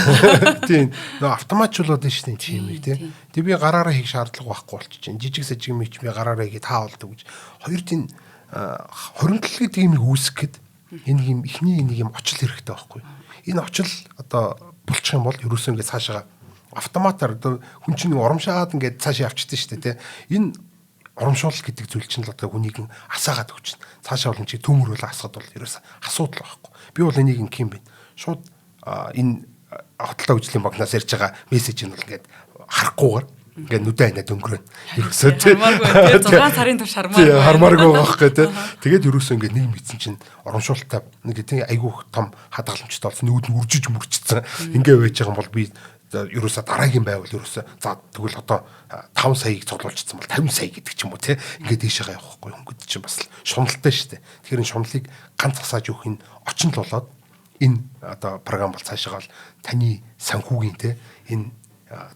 Тийм, нөгөө автоматжуулаад байна шүү дээ чимийг те. Тэг би гараараа хийх шаардлага байхгүй болчих чинь. Жижиг сажиг юм чи би гараараа хийгээд таа болдог гэж. Хоёр тийм 27 гэдэг юм үүсгэх гээд энэ юм эхний нэг юм очил хэрэгтэй байхгүй. Энэ очил одоо болчих юм бол ерөөсөө ингээд цаашаа автоматар одоо хүн чинь урамшаад ингээд цаашаа явчихдээ шүү дээ тий. Энэ урамшуул гэдэг зүйл чинь л одоо хүнийг асаагаад өгч. Цаашаа бол чи төмөрөөл асахад бол ерөөс асуудал байхгүй. Би бол энийг ингэх юм байна. Шууд энэ худалдаа хөгжлийн банкнаас ярьж байгаа мессеж нь бол ингээд харахгүйгээр ингээд нүдэ айнаад өнгөрөөн. Ерөөсөө тий. Хармааргүй тий. 6 сарын турш хармааргүй. Хармааргүй байгаа байхгүй тий. Тэгээд ерөөсөө ингээд нэг мэдсэн чинь урамшуултаа нэг тий айгүй том хадгаламжтай болсон. Нүд нь үржиж мөрчсөн. Ингээ байж байгаа юм бол би ерөөсө дараагийн байвал ерөөсө за тэгвэл одоо 5 саяыг цуглуулчихсан бол 50 сая гэдэг ч юм уу те, ингээд дээшээгээ явах байхгүй, хөнгөд чинь бас шуналтай шүү дээ. Тэгэхээр энэ шуналыг ганц асааж өгөх энэ очин л болоод энэ одоо програм бол цаашаа бол таны санхүүгийн те энэ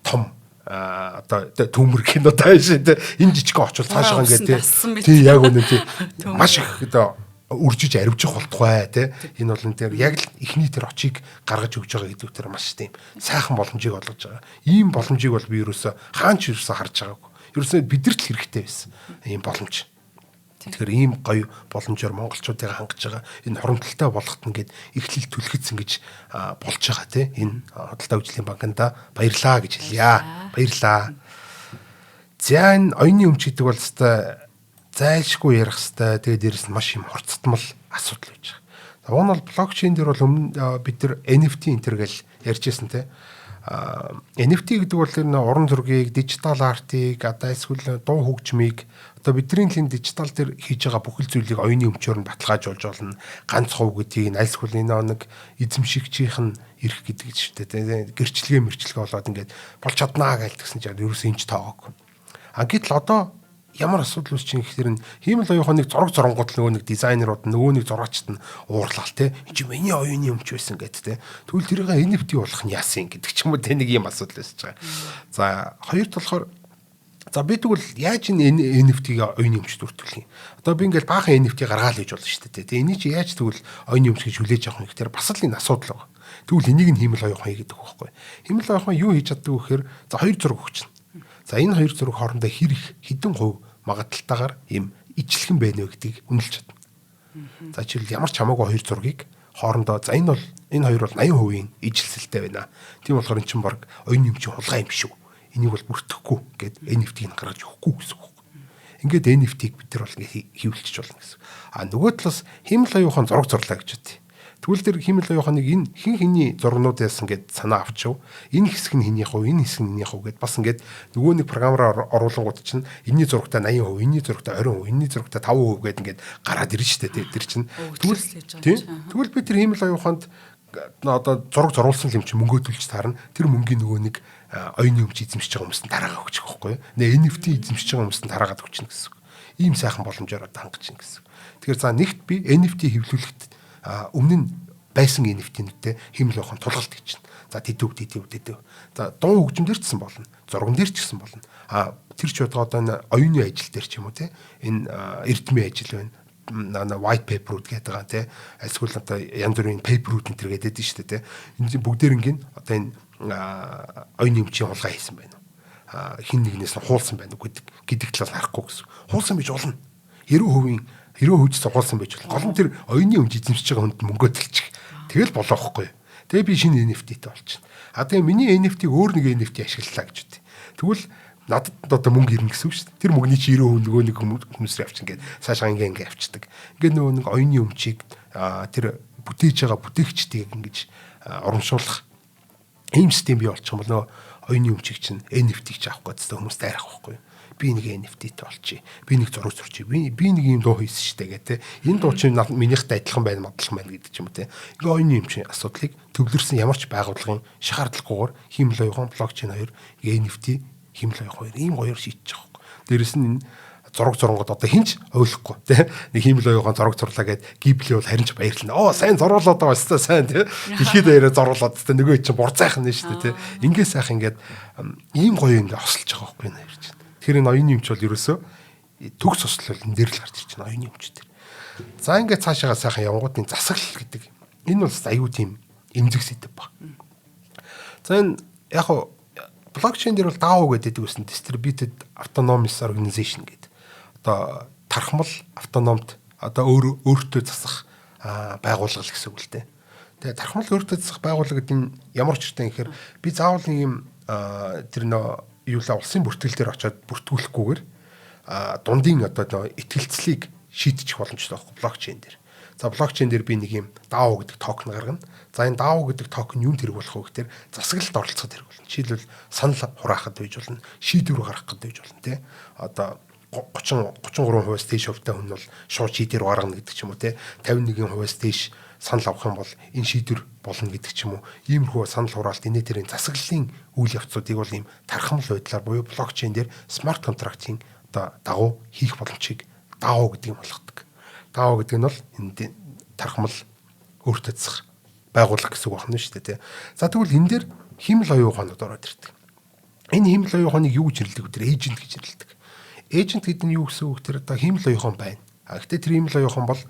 том одоо төмөр кино тааш те, энэ жижигхэн очвол цаашаа ингээд те, тий, яг үнэн тий, маш их одоо үржиж аривжих болтугай тий. Энэ бол энэ тэр яг л эхний тэр очийг гаргаж өгч байгаа гэдэг тэр маш тийм сайхан боломжийг олгож байгаа. Ийм боломжийг бол би ерөөсө хаан ч ерөөсө харж байгаагүй. Ерөөсө бидэрт л хэрэгтэй байсан ийм боломж. Тэгэхээр ийм гоё боломжоор монголчуудыг хангаж байгаа, энэ хурамталтай болгоход ингээд эхлэл түлхэцсэн гэж болж байгаа тий. Энэ худалдаа хөгжлийн банкнда баярлаа гэж хэлье. Баярлаа. За, энэ оюуны өмч гэдэг бол өстой зайлшгүй ярих хэвээр, тэгээд дээрэс нь маш юм хурцтмал асуудал байж байгаа. За, уг нь бол блокчейн дээр бол өмнө бид нар NFT энэ төр гэл ярьж байсан те. NFT гэдэг бол энэ уран зургийг, дижитал артыг, одоо эсвэл дуу хөгжмийг, одоо бидний л энэ дижитал дээр хийж байгаа бүхэл зүйлийг оюуны өмчөөр нь баталгаажуулж болно. Ганц хувь гэдгийг, аль эсвэл энэ нэг эзэмшигчийнх нь эрх гэдэг шүү дээ. Гэрчлэгээ мэрчлэгээ болоод ингээд болж чаднаа гэж тэгсэн чинь ерөөсөө энэ ч тоогоогүй. А гэтэл одоо ямар асуудал үүсч юм гэхээр нь хиймэл оюухан нэг зураг зурангууд нөгөө нэг дизайнерууд, нөгөө нэг зурагчд нь уурлал те, энэ чи миний оюуны өмч байсан гэт те, тэгвэл тэрийг NFT болох нь яасан гэдэг ч юм уу те, нэг юм асуудал үүсэж байгаа. За, хоёрт болохоор, за, би тэгвэл яаж энэ NFT-г оюуны өмчт бүртгүүлэх юм? Одоо би ингээл баахан NFT гаргаал гэж болно шүү дээ. Тэгээ энийг чи яаж тэгвэл оюуны өмч гэж хүлээж авах юм гэхээр бас л энэ асуудал байгаа. Тэгвэл энийг нь хиймэл оюухан хийгээд байгаа байхгүй. Хиймэл оюухан юу хийж чаддаг вэ гэхээр, за, хоёр зураг өгч. За, энэ хоёр зураг хоорондоо хэр их хэдэн хувь магадлалтайгаар ийм ижилхэн байна вэ гэдгийг үнэлж чадна. За, жишээл ямар ч хамаагүй хоёр зургийг хоорондоо, за, энэ бол энэ хоёр бол 80% ижилсэлтэй байна. Тийм болохоор эн чинь баг оюуны юм чинь хулгай юм шүү. Энийг бол бүртгэхгүй гэд NFT-г гаргаж өгөхгүй гэсэн үг. Ингээд NFT-г бид нар бол ингээд хэвлэлчих болно гэсэн. А нөгөө талаас хиймэл оюухан зураг зурлаа гэж бодъё. Тэгвэл тэр хиймэл оюун ухааныг энэ хин хиний зургнууд яасан гэд санаа авчив. Энэ хэсэг нь хинийх вэ? Энэ хэсэг нь хинийх вэ гэд бас ингээд нөгөө нэг програмаар оруулангууд чинь энэний зурагтай 80%, энэний зурагтай 20%, энэний зурагтай 5% гэд ингээд гараад ирнэ шүү дээ. Тэр чинь тэгвэл би тэр хиймэл оюун ухаанд одоо зураг зурулсан юм чи мөнгөө төлж таарна. Тэр мөнгийн нөгөө нэг оюуны өмч эзэмшиж байгаа хүмүүст нь тараагаа өгчих байхгүй юу? Нэ NFT эзэмшиж байгаа хүмүүст нь тараагаад өгчихнө гэсэн үг. Ийм сайхан боломжоор одоо хангаж чинь гэсэн үг. Тэгэхээр за нэгт би NFT хэвлүүлэхэд өмнө нь байсан NFT-нүүдтэй хиймэл оюун ухаан тулгалт гэж чинь. За тэдэв тэдэв тэдэв. За дуу хөгжим дээр ч гэсэн болно. Зурган дээр ч гэсэн болно. А тэр ч бодгоо одоо энэ оюуны ажил дээр ч юм уу те энэ эрдмийн ажил байна, white paper-үүд гэдэг байгаа тий. Альсгүй одоо янз бүрийн paper-үүд энэ төр гэдэг нь шүү дээ тий. Энэ бүгдээрингийн одоо энэ оюуны өмчийн хулгай хийсэн байна уу? Хин нэгнээс нь хуулсан байна уу гэдэг талаас харахгүй гэсэн. Хуулсан байж болно. 90%-ийн 90% хуулсан байж болно. Гол нь тэр оюуны өмч эзэмшиж байгаа хүнд мөнгөө төлчих. Тэгэл болоо хгүй. Тэгээ би шинэ NFT-тэй болчихно. А тэгээ миний NFT-г өөр нэг NFT ашиглалаа гэж үгүй. Тэгвэл надад одоо мөнгө ирнэ гэсэн үг шүү дээ. Тэр мөнгөний чи 90% нөгөө нэг хүмүүсээр авчин гээд цаашаа ингээ ингээ авчдаг. Ингээ нөгөө нэг оюуны өмчийг тэр бүтээж байгаа бүтээгчдийг ингэж урамшуулах ийм систем бий болчих юм бол нөгөө оюуны өмчийг чинь NFT-г ч авах гэдэг хүмүүс дайрах байхгүй юу? Би нэг NFT-тэй болчих. Би нэг зураг зурчих. Би нэг ийм дуу хийсэн штэ гэх те. Энэ дуу чинь минийхтэй адилхан байна, мадлах байна гэдэг ч юм уу те. Ингээ оюуны өмчийн асуудлыг төвлөрсөн ямар ч байгууллагын шаардлагагүйгээр хиймэл оюун блокчейн хоёр NFT хиймэл оюун хоёр ийм гоёор шийдэж байгаа байхгүй. Дээрэс нь энэ зураг зурангууд одоо хинч ойлгохгүй тий. Нэг хиймэл оюухан зураг зурлаа гэд Ghibli бол харин ч баярлана. Оо сайн зуруулаад байгаа өстой сайн тий. Дэлхийд даяараа зуруулаад өстой нөгөө чинь бурзайхан нь шүү дээ тий. Ингээ сайхан ингээд ийм гоё ингээ осолж байгаа байхгүй энэ хоёр чинь. Тэгэхээр энэ оюуны өмч бол ерөөсөө төгс ослол энэ дээр л гарч ирж байна оюуны өмч дээр. За ингээд цаашаага сайхан явангуудын засаглал гэдэг. Энэ бол аюу тийм эмзэг сэдэв баг. За энэ яг хуу блокчейн дээр бол DAO гэдэг үсэн Distributed Autonomous Organization гэдэг. Одоо тархмал автономт одоо өөр өөртөө засах байгууллага л гэсэн үг л дээ. Тэгээ тархмал өөртөө засах байгууллага гэдэг нь ямар учиртай юм гэхээр би заавал нэг юм тэр нөө юулаа улсын бүртгэл дээр очиод бүртгүүлэхгүйгээр дундын одоо итгэлцлийг шийдчих боломжтой байхгүй блокчейн дээр. За блокчейн дээр би нэг юм DAO гэдэг токен гаргана. За энэ DAO гэдэг токен юунд хэрэг болох вэ гэхээр засаглалд оролцоход хэрэг болно. Жишээлбэл санал хураахад байж болно, шийдвэр гаргахад байж болно тий. Одоо 30 33%-аас дээш хувьтай хүн бол шууд шийдвэр гаргана гэдэг ч юм уу тий. 51%-аас дээш санал авах юм бол энэ шийдвэр болно гэдэг ч юм уу. Иймэрхүү санал хураалт инээ тэрийн засаглалын үйл явцуудыг бол ийм тархамл байдлаар буюу блокчейн дээр smart contract-ын одоо дагуу хийх боломжийг DAO гэдэг юм болгодог. DAO гэдэг нь бол энэ тархмал өөртөө засах байгууллага гэсэн үг байна шүү дээ тий. За тэгвэл энэ дээр хиймэл оюун ухаанууд ороод ирдэг. Энэ хиймэл оюун ухааныг юу гэж нэрлэдэг вэ? Тэр agent гэж нэрлэдэг. Agent гэдэг нь юу гэсэн үг тэр одоо хиймэл оюун ухаан байна. А гэхдээ тэр хиймэл оюун ухаан бол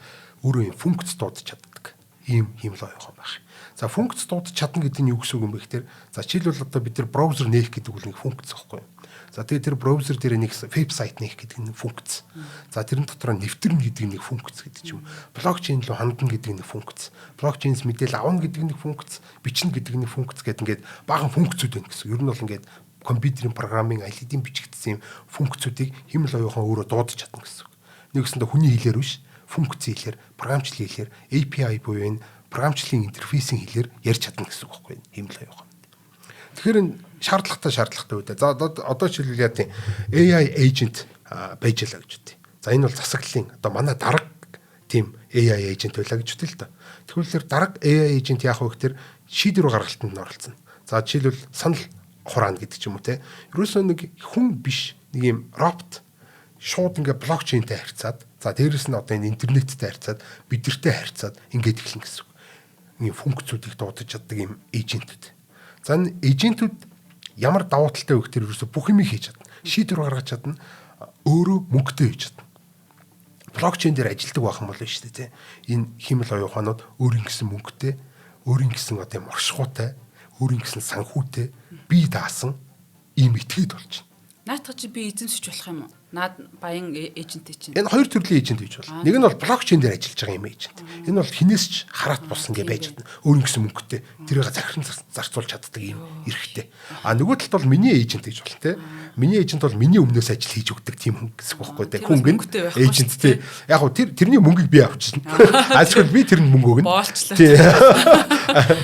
өөрөө юм функц дуудаж чаддаг. Ийм хиймэл оюун ухаан байх. За функц дуудаж чадна гэдэг нь юу гэсэн үг юм бэ гэхээр за жишээлбэл одоо бид нар браузер нээх гэдэг үл нэг функц байхгүй юу? За тэгээ тэр браузер дээр нэг вебсайт нээх гэдэг нэг функц. За тэрэн дотор нэвтэрнэ гэдэг нэг функц гэдэг ч юм. Блокчейн руу хандна гэдэг нэг функц. Блокчейнс мэдээлэл авна гэдэг нэг функц, бичнэ гэдэг нэг функц гэдэг ингээд баахан функцүүд байна гэсэн. Ер нь бол ингээд компьютерийн программын аль хэдийн бичигдсэн юм функцүүдийг хиймэл оюун ухаан өөрөө дуудаж чадна гэсэн үг. Нэгсэндээ хүний хэлээр биш, функцийн хэлээр, програмчлалын хэлээр, API буюу энэ програмчлалын интерфейсийн хэлээр ярьж чадна гэсэн үг байхгүй хиймэл оюун ухаан. Тэгэхээр энэ шаардлагатай үү дээ. За одоо жишээлбэл яа тийм AI agent байж лаа гэж үгүй. За энэ бол засаглалын одоо манай дарга тийм AI agent байлаа гэж үгүй л доо. Тэгвэл дарга AI agent яах вэ гэхээр шийдвэр гаргалтанд нь оролцоно. За жишээлбэл санал хураана гэдэг ч юм уу те. Ерөөсөө нэг хүн биш нэг юм робот шууд ингээ блокчейнтэй харьцаад за дээрэс нь одоо энэ интернеттэй харьцаад бидэртэй харьцаад ингээд эхэлнэ гэсэн үг. Ийм функцүүдийг дуудаж чаддаг юм agent үүд. За энэ agent үүд ямар давуу талтай вэ гэхээр ерөөсөө бүх юмыг хийж чадна. Шийдвэр гаргаж чадна. Өөрөө мөнгөтэй хийж чадна. Блокчейн дээр ажилдаг байх юм бол шүү дээ тий. Энэ хиймэл оюун ухаанууд өөрийн гэсэн мөнгөтэй, өөрийн гэсэн одоо юм оршихуйтай, өөрийн гэсэн санхүүтэй бие даасан ийм этгээд болчихно. Наатах чи би эзэмшиж болох юм уу? Наад баян agent чинь. Энэ хоёр төрлийн agent гэж болно. Нэг нь бол блокчейн дээр ажиллаж байгаа юм agent. Энэ бол хинээс ч хараат болсон гэж байж чадна. Өөр нь гэсэн мөнгөтэй тэрийг захиран зарцуулж чаддаг юм эрхтэй. А нөгөө талд бол миний agent гэж болно те. Миний agent бол миний өмнөөс ажил хийж өгдөг тийм хүн гэсэн үг байхгүй те. Хүн гэн agent те. Яг гоо тэр тэрний мөнгийг би авчихна. Альчгүй би тэрэнд мөнгө өгнө. Боолчлаа.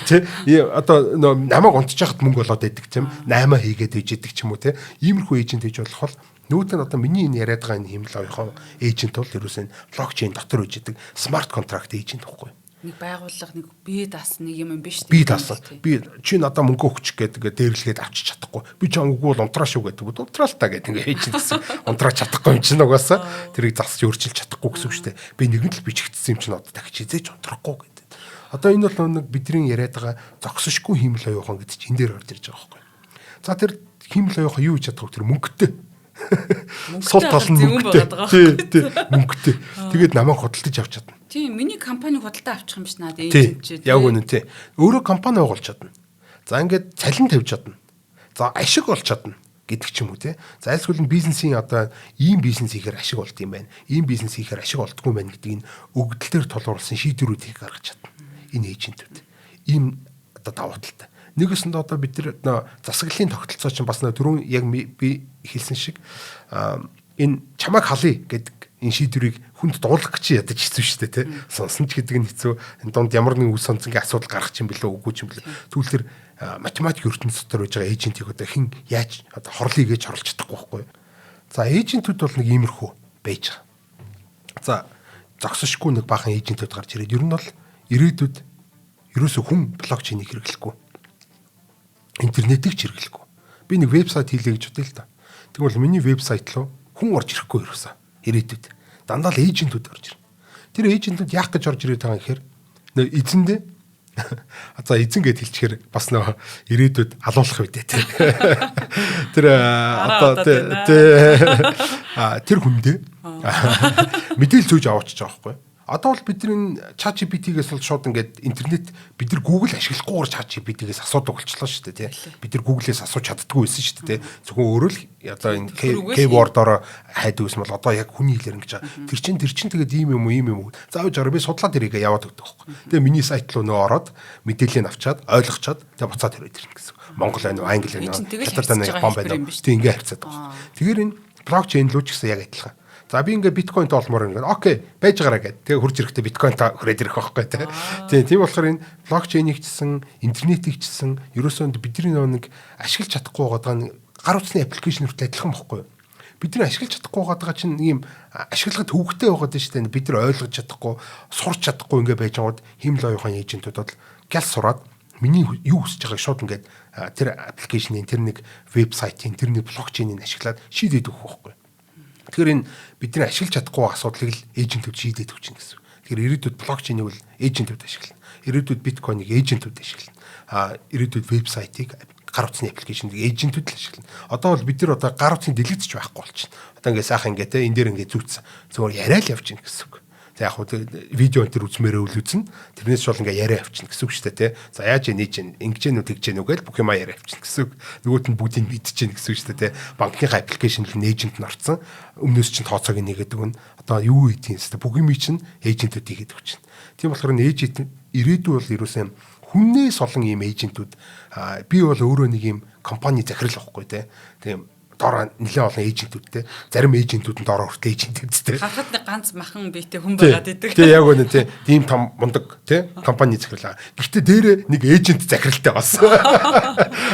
Тэ. Одоо намайг унтчих хахад мөнгө болоод байдаг тийм. 8 хийгээд иж идэг ч юм уу те. Иймэрхүү agent гэж болох бол нүүт нь одоо миний энэ яриад байгаа энэ хиймэл оюун agent бол ерөөсөө блокчейн дотор үж идэг smart contract agent байхгүй. Нэг байгууллага, нэг бие даасан нэг юм юм биш. Би даасан. Би чи надаа мөнгө өгчих гэдэг дээрлэгээд авчиж чадахгүй. Би ч үгүй бол унтраа шүү гэдэг. Унтраа л та гэдэг ингээ agent гэсэн. Унтраа чадахгүй юм чинь угаасаа тэрийг засч өөрчилж чадахгүй гэсэн үг шүү дээ. Би нэгэн л бичигдсэн юм чинь одоо дахиж хизээж унтрахгүй гэдэг. Одоо энэ бол нэг бидний яриад байгаа зогсошгүй хиймэл оюухан гэдэг чинь энэ дээр орж ирж байгаа байхгүй. За, тэр хиймэл оюухан юу хийж чадах вэ? Тэр мөнгөтэй. Сул тал нь мөнгөтэй. Тий, мөнгөтэй. Тэгээд намайг худалдаж авч чадна. Тийм, миний компаниг худалдаа авчих юм биш наад agent чи. Яг үнэн тий. Өөрөө компани байгуулж чадна. За, ингээд цалин тавьж чадна. За, ашиг олж чадна гэдэг ч юм уу те. За, альсгүй нь бизнесийн одоо ийм бизнес хийхээр ашиг болд юм байна. Ийм бизнес хийхээр ашиг болдгоо юм байна гэдгийг өгөгдөл дээр тулгуурласан шийдвэрүүдийг гаргаж чадна. Энэ agent үүд. Ийм одоо давуу талтай. Нэгэсэнд одоо бид нар засаглалын тогтолцоо чинь бас түрүүн яг би хэлсэн шиг энэ чамайг халъя гэдэг энэ шийдвэрийг хүнд дуулах гэж ядаж хэцүү шүү дээ, тий. Сонсон ч гэдэг нь хэцүү. Энэ дунд ямар нэгэн үс сонцонгийн асуудал гарах юм бэлээ, үгүй ч юм бэлээ. Тэгвэл тэр математик ертөнц дотор байж байгаа agent ийг одоо хэн яаж одоо хорлыг гэж хорлж чадахгүй байхгүй. За, agent үүд бол нэг иймэрхүү байж байгаа. За, зогсошгүй нэг баахан agent үүд гарч ирээд ер нь бол ирээдүйд ерөөсө хүн блокчейнийг хэрэглэхгүй. Интернетийг ч хэрэглэхгүй. Би нэг вебсайт хийлээ гэж бодъё л та. Тэгвэл миний вебсайт руу хүн орж ирэхгүй ерөөсө. Ирээдүйд. Дандаа л agent үүд орж ирнэ. Тэр agent үүд яах гэж орж ирээд байгаа юм гэхээр нөө эзэндээ. За, эзэн гэд хэлчихээр бас нөө ирээдүйд алуулах үедээ тий. Тэр одоо тий тэр хүндээ мэдээлэл зөөж аваачиж байгаа байхгүй. Одоо бол бид нар ChatGPT-гээс бол шууд ингээд интернет, бид нар Google ашиглахгүйгээр ChatGPT-гээс асуудаг болчлоо шүү дээ, тий. Бид нар Google-ээс асууж чаддаггүй байсан шүү дээ, тий. Зөвхөн өөрөө л одоо энэ keyword-ороо хайдаг байсан бол одоо яг хүний хэлээр ингэж байгаа. Тэр чин тэгээд ийм юм уу, ийм юм уу. За, авч араа би судлаад тэрийг яваад өгдөг байхгүй. Тэгээ миний сайт руу нөө ороод мэдээллийг авчаад ойлгочоод тэгээ буцаад ирээд ирнэ гэсэн. Монгол байна уу, англи байна уу, хятад байна уу, Япон байна уу. Тэг ингээ харьцаад байгаа. Тэгэхээр энэ блокчейн рүү ч гэсэн яг адилхан. За, би ингээ биткойнт олмоор ингээ okay байж гараа гэд. Тэгээ хурж ирэхдээ биткойнт хүрээд ирэх байхгүй тий. Тийм болохоор энэ блокчейнийг чсэн, интернетийг чсэн ерөөсөө бидний нэг ашиглаж чадахгүй байгаа нэг гар утасны application хүртэл адилхан бохгүй юу? Бидний ашиглаж чадахгүй байгаа чинь ийм ашиглахад төвөгтэй байгаад байна шүү дээ. Бид нар ойлгож чадахгүй, сурч чадахгүй ингээ байж байгууд хиймэл оюухан agent үүд бол гял сураад миний юу хүсэж байгааг шууд ингээд тэр application ийн, тэр нэг вебсайтын, тэр нэг блокчейнийг ашиглаад шийдээд өгөх байхгүй. Тэгэхээр энэ бидний ашиглаж чадахгүй асуудлыг л agent үүд шийдээд өгч чинь гэсэн. Тэгэхээр ирээдүйд блокчейнийг бол agent үүд ашиглана. Ирээдүйд биткойныг agent үүд ашиглана. А ирээдүйд вебсайтыг, гар утасны application ийг agent үүд л ашиглана. Одоо бол бид нар одоо гар утасны дэлгэцч байхгүй болчихно. Одоо ингээ сайхан ингээ те энэ дээр ингээ зүүцсэн. Зүгээр яриа л явж гин гэсэн үг. За, яг хөө видео энэ төр үзмээрээ үл үзнэ. Тэрнээс ч бол ингээ яриа явчихна гэсэн үг шүү дээ, тий. За, яаж нээж ингэж нү тэгж нү гэж бүх юма яриа явчихна гэсэн үг. Нөгөөт нь бүгдийг мэдчихээн гэсэн үг шүү дээ, тий. Банкныхаа application л agent нь орцсон. Өмнөөс чинь тооцоог нэгээд өгнө. Одоо юу хийдгийг хэвээр бүх юм чинь agent үүд хийгээд өгч чинь. Тийм болохоор agent ирээдүй бол ерөөсөө хүннээс олон ийм agent үүд, би бол өөрөө нэг ийм компани захирал байхгүй тий. Тийм, доор нэлээд олон agent үүдтэй. Зарим agent үүд нь доороо хүртэл agent үүдтэй. Харахад нэг ганц махан биетэй хүн байгаад идэг. Тий, яг үнэ тий. Тийм том мундаг тий компани захирал. Гэхдээ дээрээ нэг agent захиралтай бас.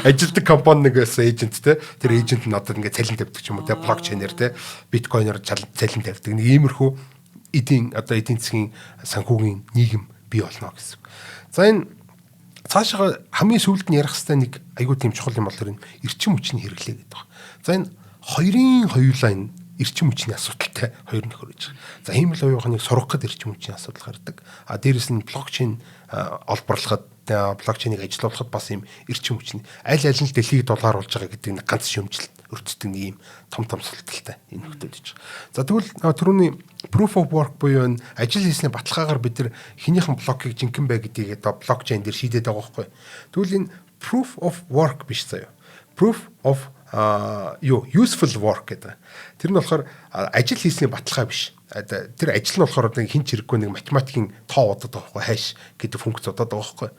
Ажилтдаг компани нэг байсан agent тий. Тэр agent нь одоо ингээд цалин тавьдаг ч юм уу тий. Блокчейнээр тий. Биткойноор цалин тавьдаг. Нэг иймэрхүү эдийн одоо эдийн засгийн санхүүгийн нийгэм бий болно гэсэн. За, энэ цаашаа хамгийн сүүлд нь ярих хэвээр нэг айгүй тийм чухал юм болохоор энэ эрчим хүчний хэрэглээ гэдэг байна. За, энэ хоёрын хоёулаа энэ эрчим хүчний асуудалтай хоёр нөхөр гэж байгаа. За, хиймэл оюуханыг сургах гээд эрчим хүчний асуудал гардаг. А дээрэс нь блокчейн олборлоход, блокчейнийг ажилуулахад бас ийм эрчим хүчний аль аль нь л дэлхийг дулааруулж байгаа гэдэг нэг ганц шүүмжлэлт өртдөг нэг ийм том том султалтай энэ нөхдөд гэж байгаа. За, тэгвэл түрүүний proof of work буюу энэ ажил хийсний баталгаагаар бид нар хэнийхэн блокийг жинхэнэ бай гэдгийг одоо блокчейн дээр шийдээд байгаа байхгүй. Тэгвэл энэ proof of work биш заяа. Proof of юу useful work гэдэг. Тэр нь болохоор ажил хийсний баталгаа биш. Тэр ажил нь болохоор одоо хин ч хэрэггүй нэг математикийн тоо удаад байгаа байхгүй, hash гэдэг функц удаад байгаа байхгүй.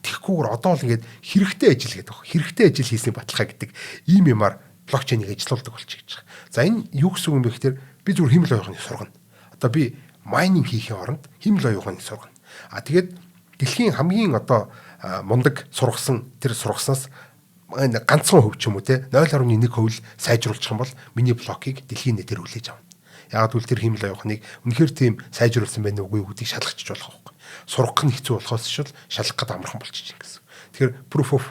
Тэгэхгүйгээр одоо л ингээд хэрэгтэй ажил гэдэг байхгүй. Хэрэгтэй ажил хийсний баталгаа гэдэг ийм юмар блокчейнийг ажилуулдаг болчих гэж байгаа. За, энэ юу гэсэн үг юм бэ гэхээр би зүгээр хиймэл оюун ухааныг сургана. Одоо би mining хийхин оронд хиймэл оюун ухааныг сургана. А тэгээд дэлхийн хамгийн одоо мундаг сургасан, тэр сургаснаас ганцхан хувь ч юм уу те, 0.1% л сайжруулчих юм бол миний блокийг дэлхийн нийтээр хүлээж авна. Яг гэвэл тэр хиймэл оюун ухааныг үнэхээр тийм сайжруулсан байна уугүй гэдгийг шалгах болох байхгүй. Сургах нь хэцүү болохоос шил шалгах гээд амархан болчих юм гэсэн. Тэгэхээр proof of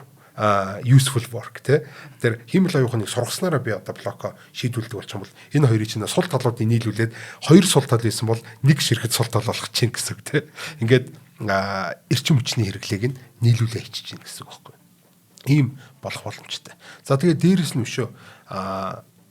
useful work те, тэр хиймэл оюун ухааныг сургаснараа би одоо блоко шийдвэрлэдэг болчих юм бол энэ хоёрыг чинь сул талуудыг нийлүүлээд хоёр сул тал байсан бол нэг ширхэг сул тал болгох чинь гэсэн үг те. Ингээд эрчим хүчний хэрэглээг нь нийлүүлээ хийчих чинь гэсэн үг байхгүй. Ийм болох боломжтой. За, тэгээд дээрэс нь өшөө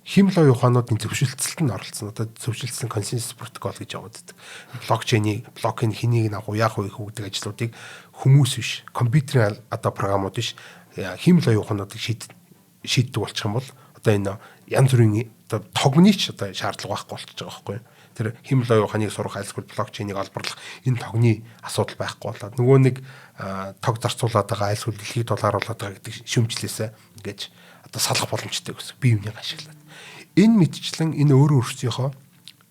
хиймэл оюун ухаануудын зөвшөлтсөлд нь оролцсон. Одоо зөвшөлдсөн консенсус протокол гэж явагддаг. Блокчейний блокийн хэнийг нь авах уу, яах вэ гэдэг ажлуудыг хүмүүс биш, компьютерийн одоо програмууд биш, хиймэл оюун ухаануудыг шийддэг болчих юм бол одоо энэ янз бүрийн одоо тогны ч одоо шаардлага байхгүй болчихж байгаа байхгүй юу? Тэр хиймэл оюун ухааныг сурах, альсгүй блокчейнийг олборлох энэ тогны асуудал байхгүй болоод нөгөө нэг тог зарцуулаад байгаа, альсгүй дэлхийг долааруулаад байгаа гэдэг шүүмжлээсээ ингэж одоо салах боломжтой гэсэн, бие биенийг ашиглаад. Энэ мэтчлэн энэ өөрөө өөрсдийнхөө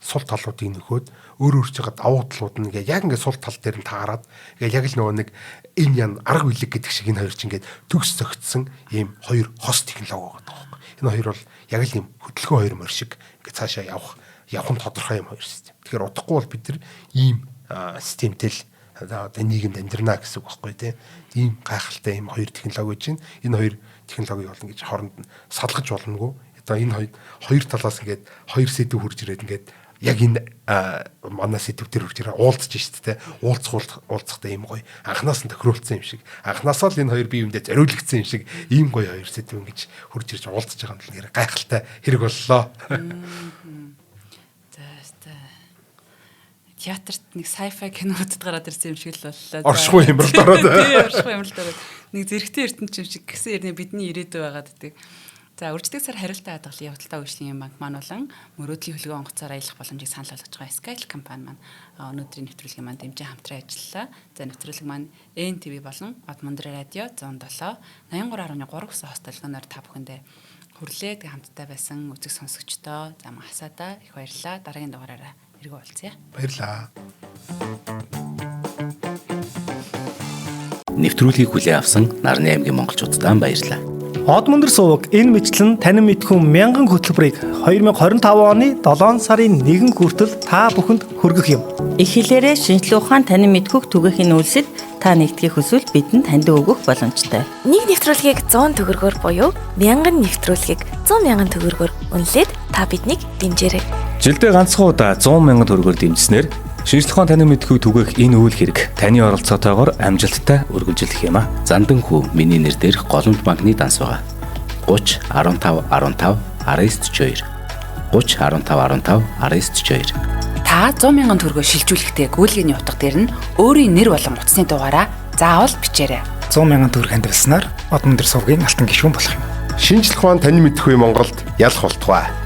сул талуудыг нөхөөд, өөрөө өөрсдийнхөө давуу талууд нь ингээ яг ингээ сул тал дээр нь таарад, ингээ яг л нөгөө нэг энэ ян арга билэг гэдэг шиг энэ хоёр чинь ингээд төгс зөгцсөн ийм хоёр хос технологи байгаа байхгүй. Энэ хоёр бол яг л ийм хөдөлгөөн хоёр морь шиг ингээ цаашаа явах явах нь тодорхой юм хоёр систем. Тэгэхээр удахгүй бол бид нар ийм системтэй л одоо нийгэмд амьдрнаа гэсэн үг байхгүй тий. Ийм гайхалтай ийм хоёр технологи гэж байна. Энэ хоёр технологиг бол ингэж хооронд нь салгаж боломгүй. Одоо энэ хоёр талаас ингээд хоёр сэдэв хурж ирээд, ингээд яг энэ манай сэдэв дээр хурж ирээ уулзж шít те. Уулзах уулзахдаа ийм гоё анханаас нь тохируулсан юм шиг, анханасаа л энэ хоёр бие биендээ зориулагдсан юм шиг ийм гоё хоёр сэдэв ингэж хурж ирж уулзж байгаа юм л гайхалтай хэрэг боллоо. За, театрт нэг sci-fi кино үзэж гараад ирсэн юм шиг л боллоо. Оршихуй хямралд ороод. Тий, оршихуй хямралд ороод. Нэг зэрэгтэй ертөнц юм шиг гэсэн хэрнээ бидний ирээдүй байгаад байдаг. За, үрждэг сар хариултаа хадгалын явдалтай үйлчлэгийн банк маань болон мөрөөдлийн хөлгөө онгоцоор аялах боломжийг санал болгож байгаа Skytel компани маань өнөөдрийн нэвтрүүлгийн маань дэмжин хамтран ажиллалаа. За, нэвтрүүлэг маань NTV болон Од Мундрын радио 107 83.3 гэсэн хост долгионоор та бүхэндээ хүрлээ. Тэгээ хамтдаа байсан үзэг сонсогчдоо, за, хасаадаа их баярлалаа. Дараагийн дугаараараа эргэн уулзъя. Баярлалаа. Нэвтрүүлгийг хүлээн авсан Нарны аймгийн монголчуудад баярлалаа. Од мөндөр суваг энэ мэтлэн танин мэдхүн мянган хөтөлбөрийг 2025 оны 7 сарын 1 хүртэл та бүхэнд хүргэх юм. Их хэлээрээ шинжлэх ухаан танин мэдхүйг түгээхийн үйлсэд та нэгдэхийг хүсвэл бидэнд таньдаг өгөх боломжтой. Нэг нэвтрүүлгийг 100 төгрөгөөр буюу 1000 нэвтрүүлгийг 100 мянган төгрөгөөр үнэлээд та биднийг дэмжээрэй. Жилдээ ганцхан удаа 100 мянган төгрөгөөр дэмжсэнээр шинжлэх ухаан танин мэдэхүйг түгээх энэ үйл хэрэг таны оролцоотойгоор амжилттай үргэлжлэх юм а. Зандан хүү миний нэр дээрх Голомт банкны данс байгаа. 30 15 15 19 42, 30 15 15 19 42. Та 100 мянган төгрөгөөр шилжүүлэхдээ гүйлгээний утга дээр нь өөрийн нэр болон утасны дугаараа заавал бичээрэй. 100 мянган төгрөг хандивалснаар Од мөндөр сувгийн алтан гишүүн болох юм. Шинжлэх ухаан танин мэдэхүй Монголд ялах болтугай.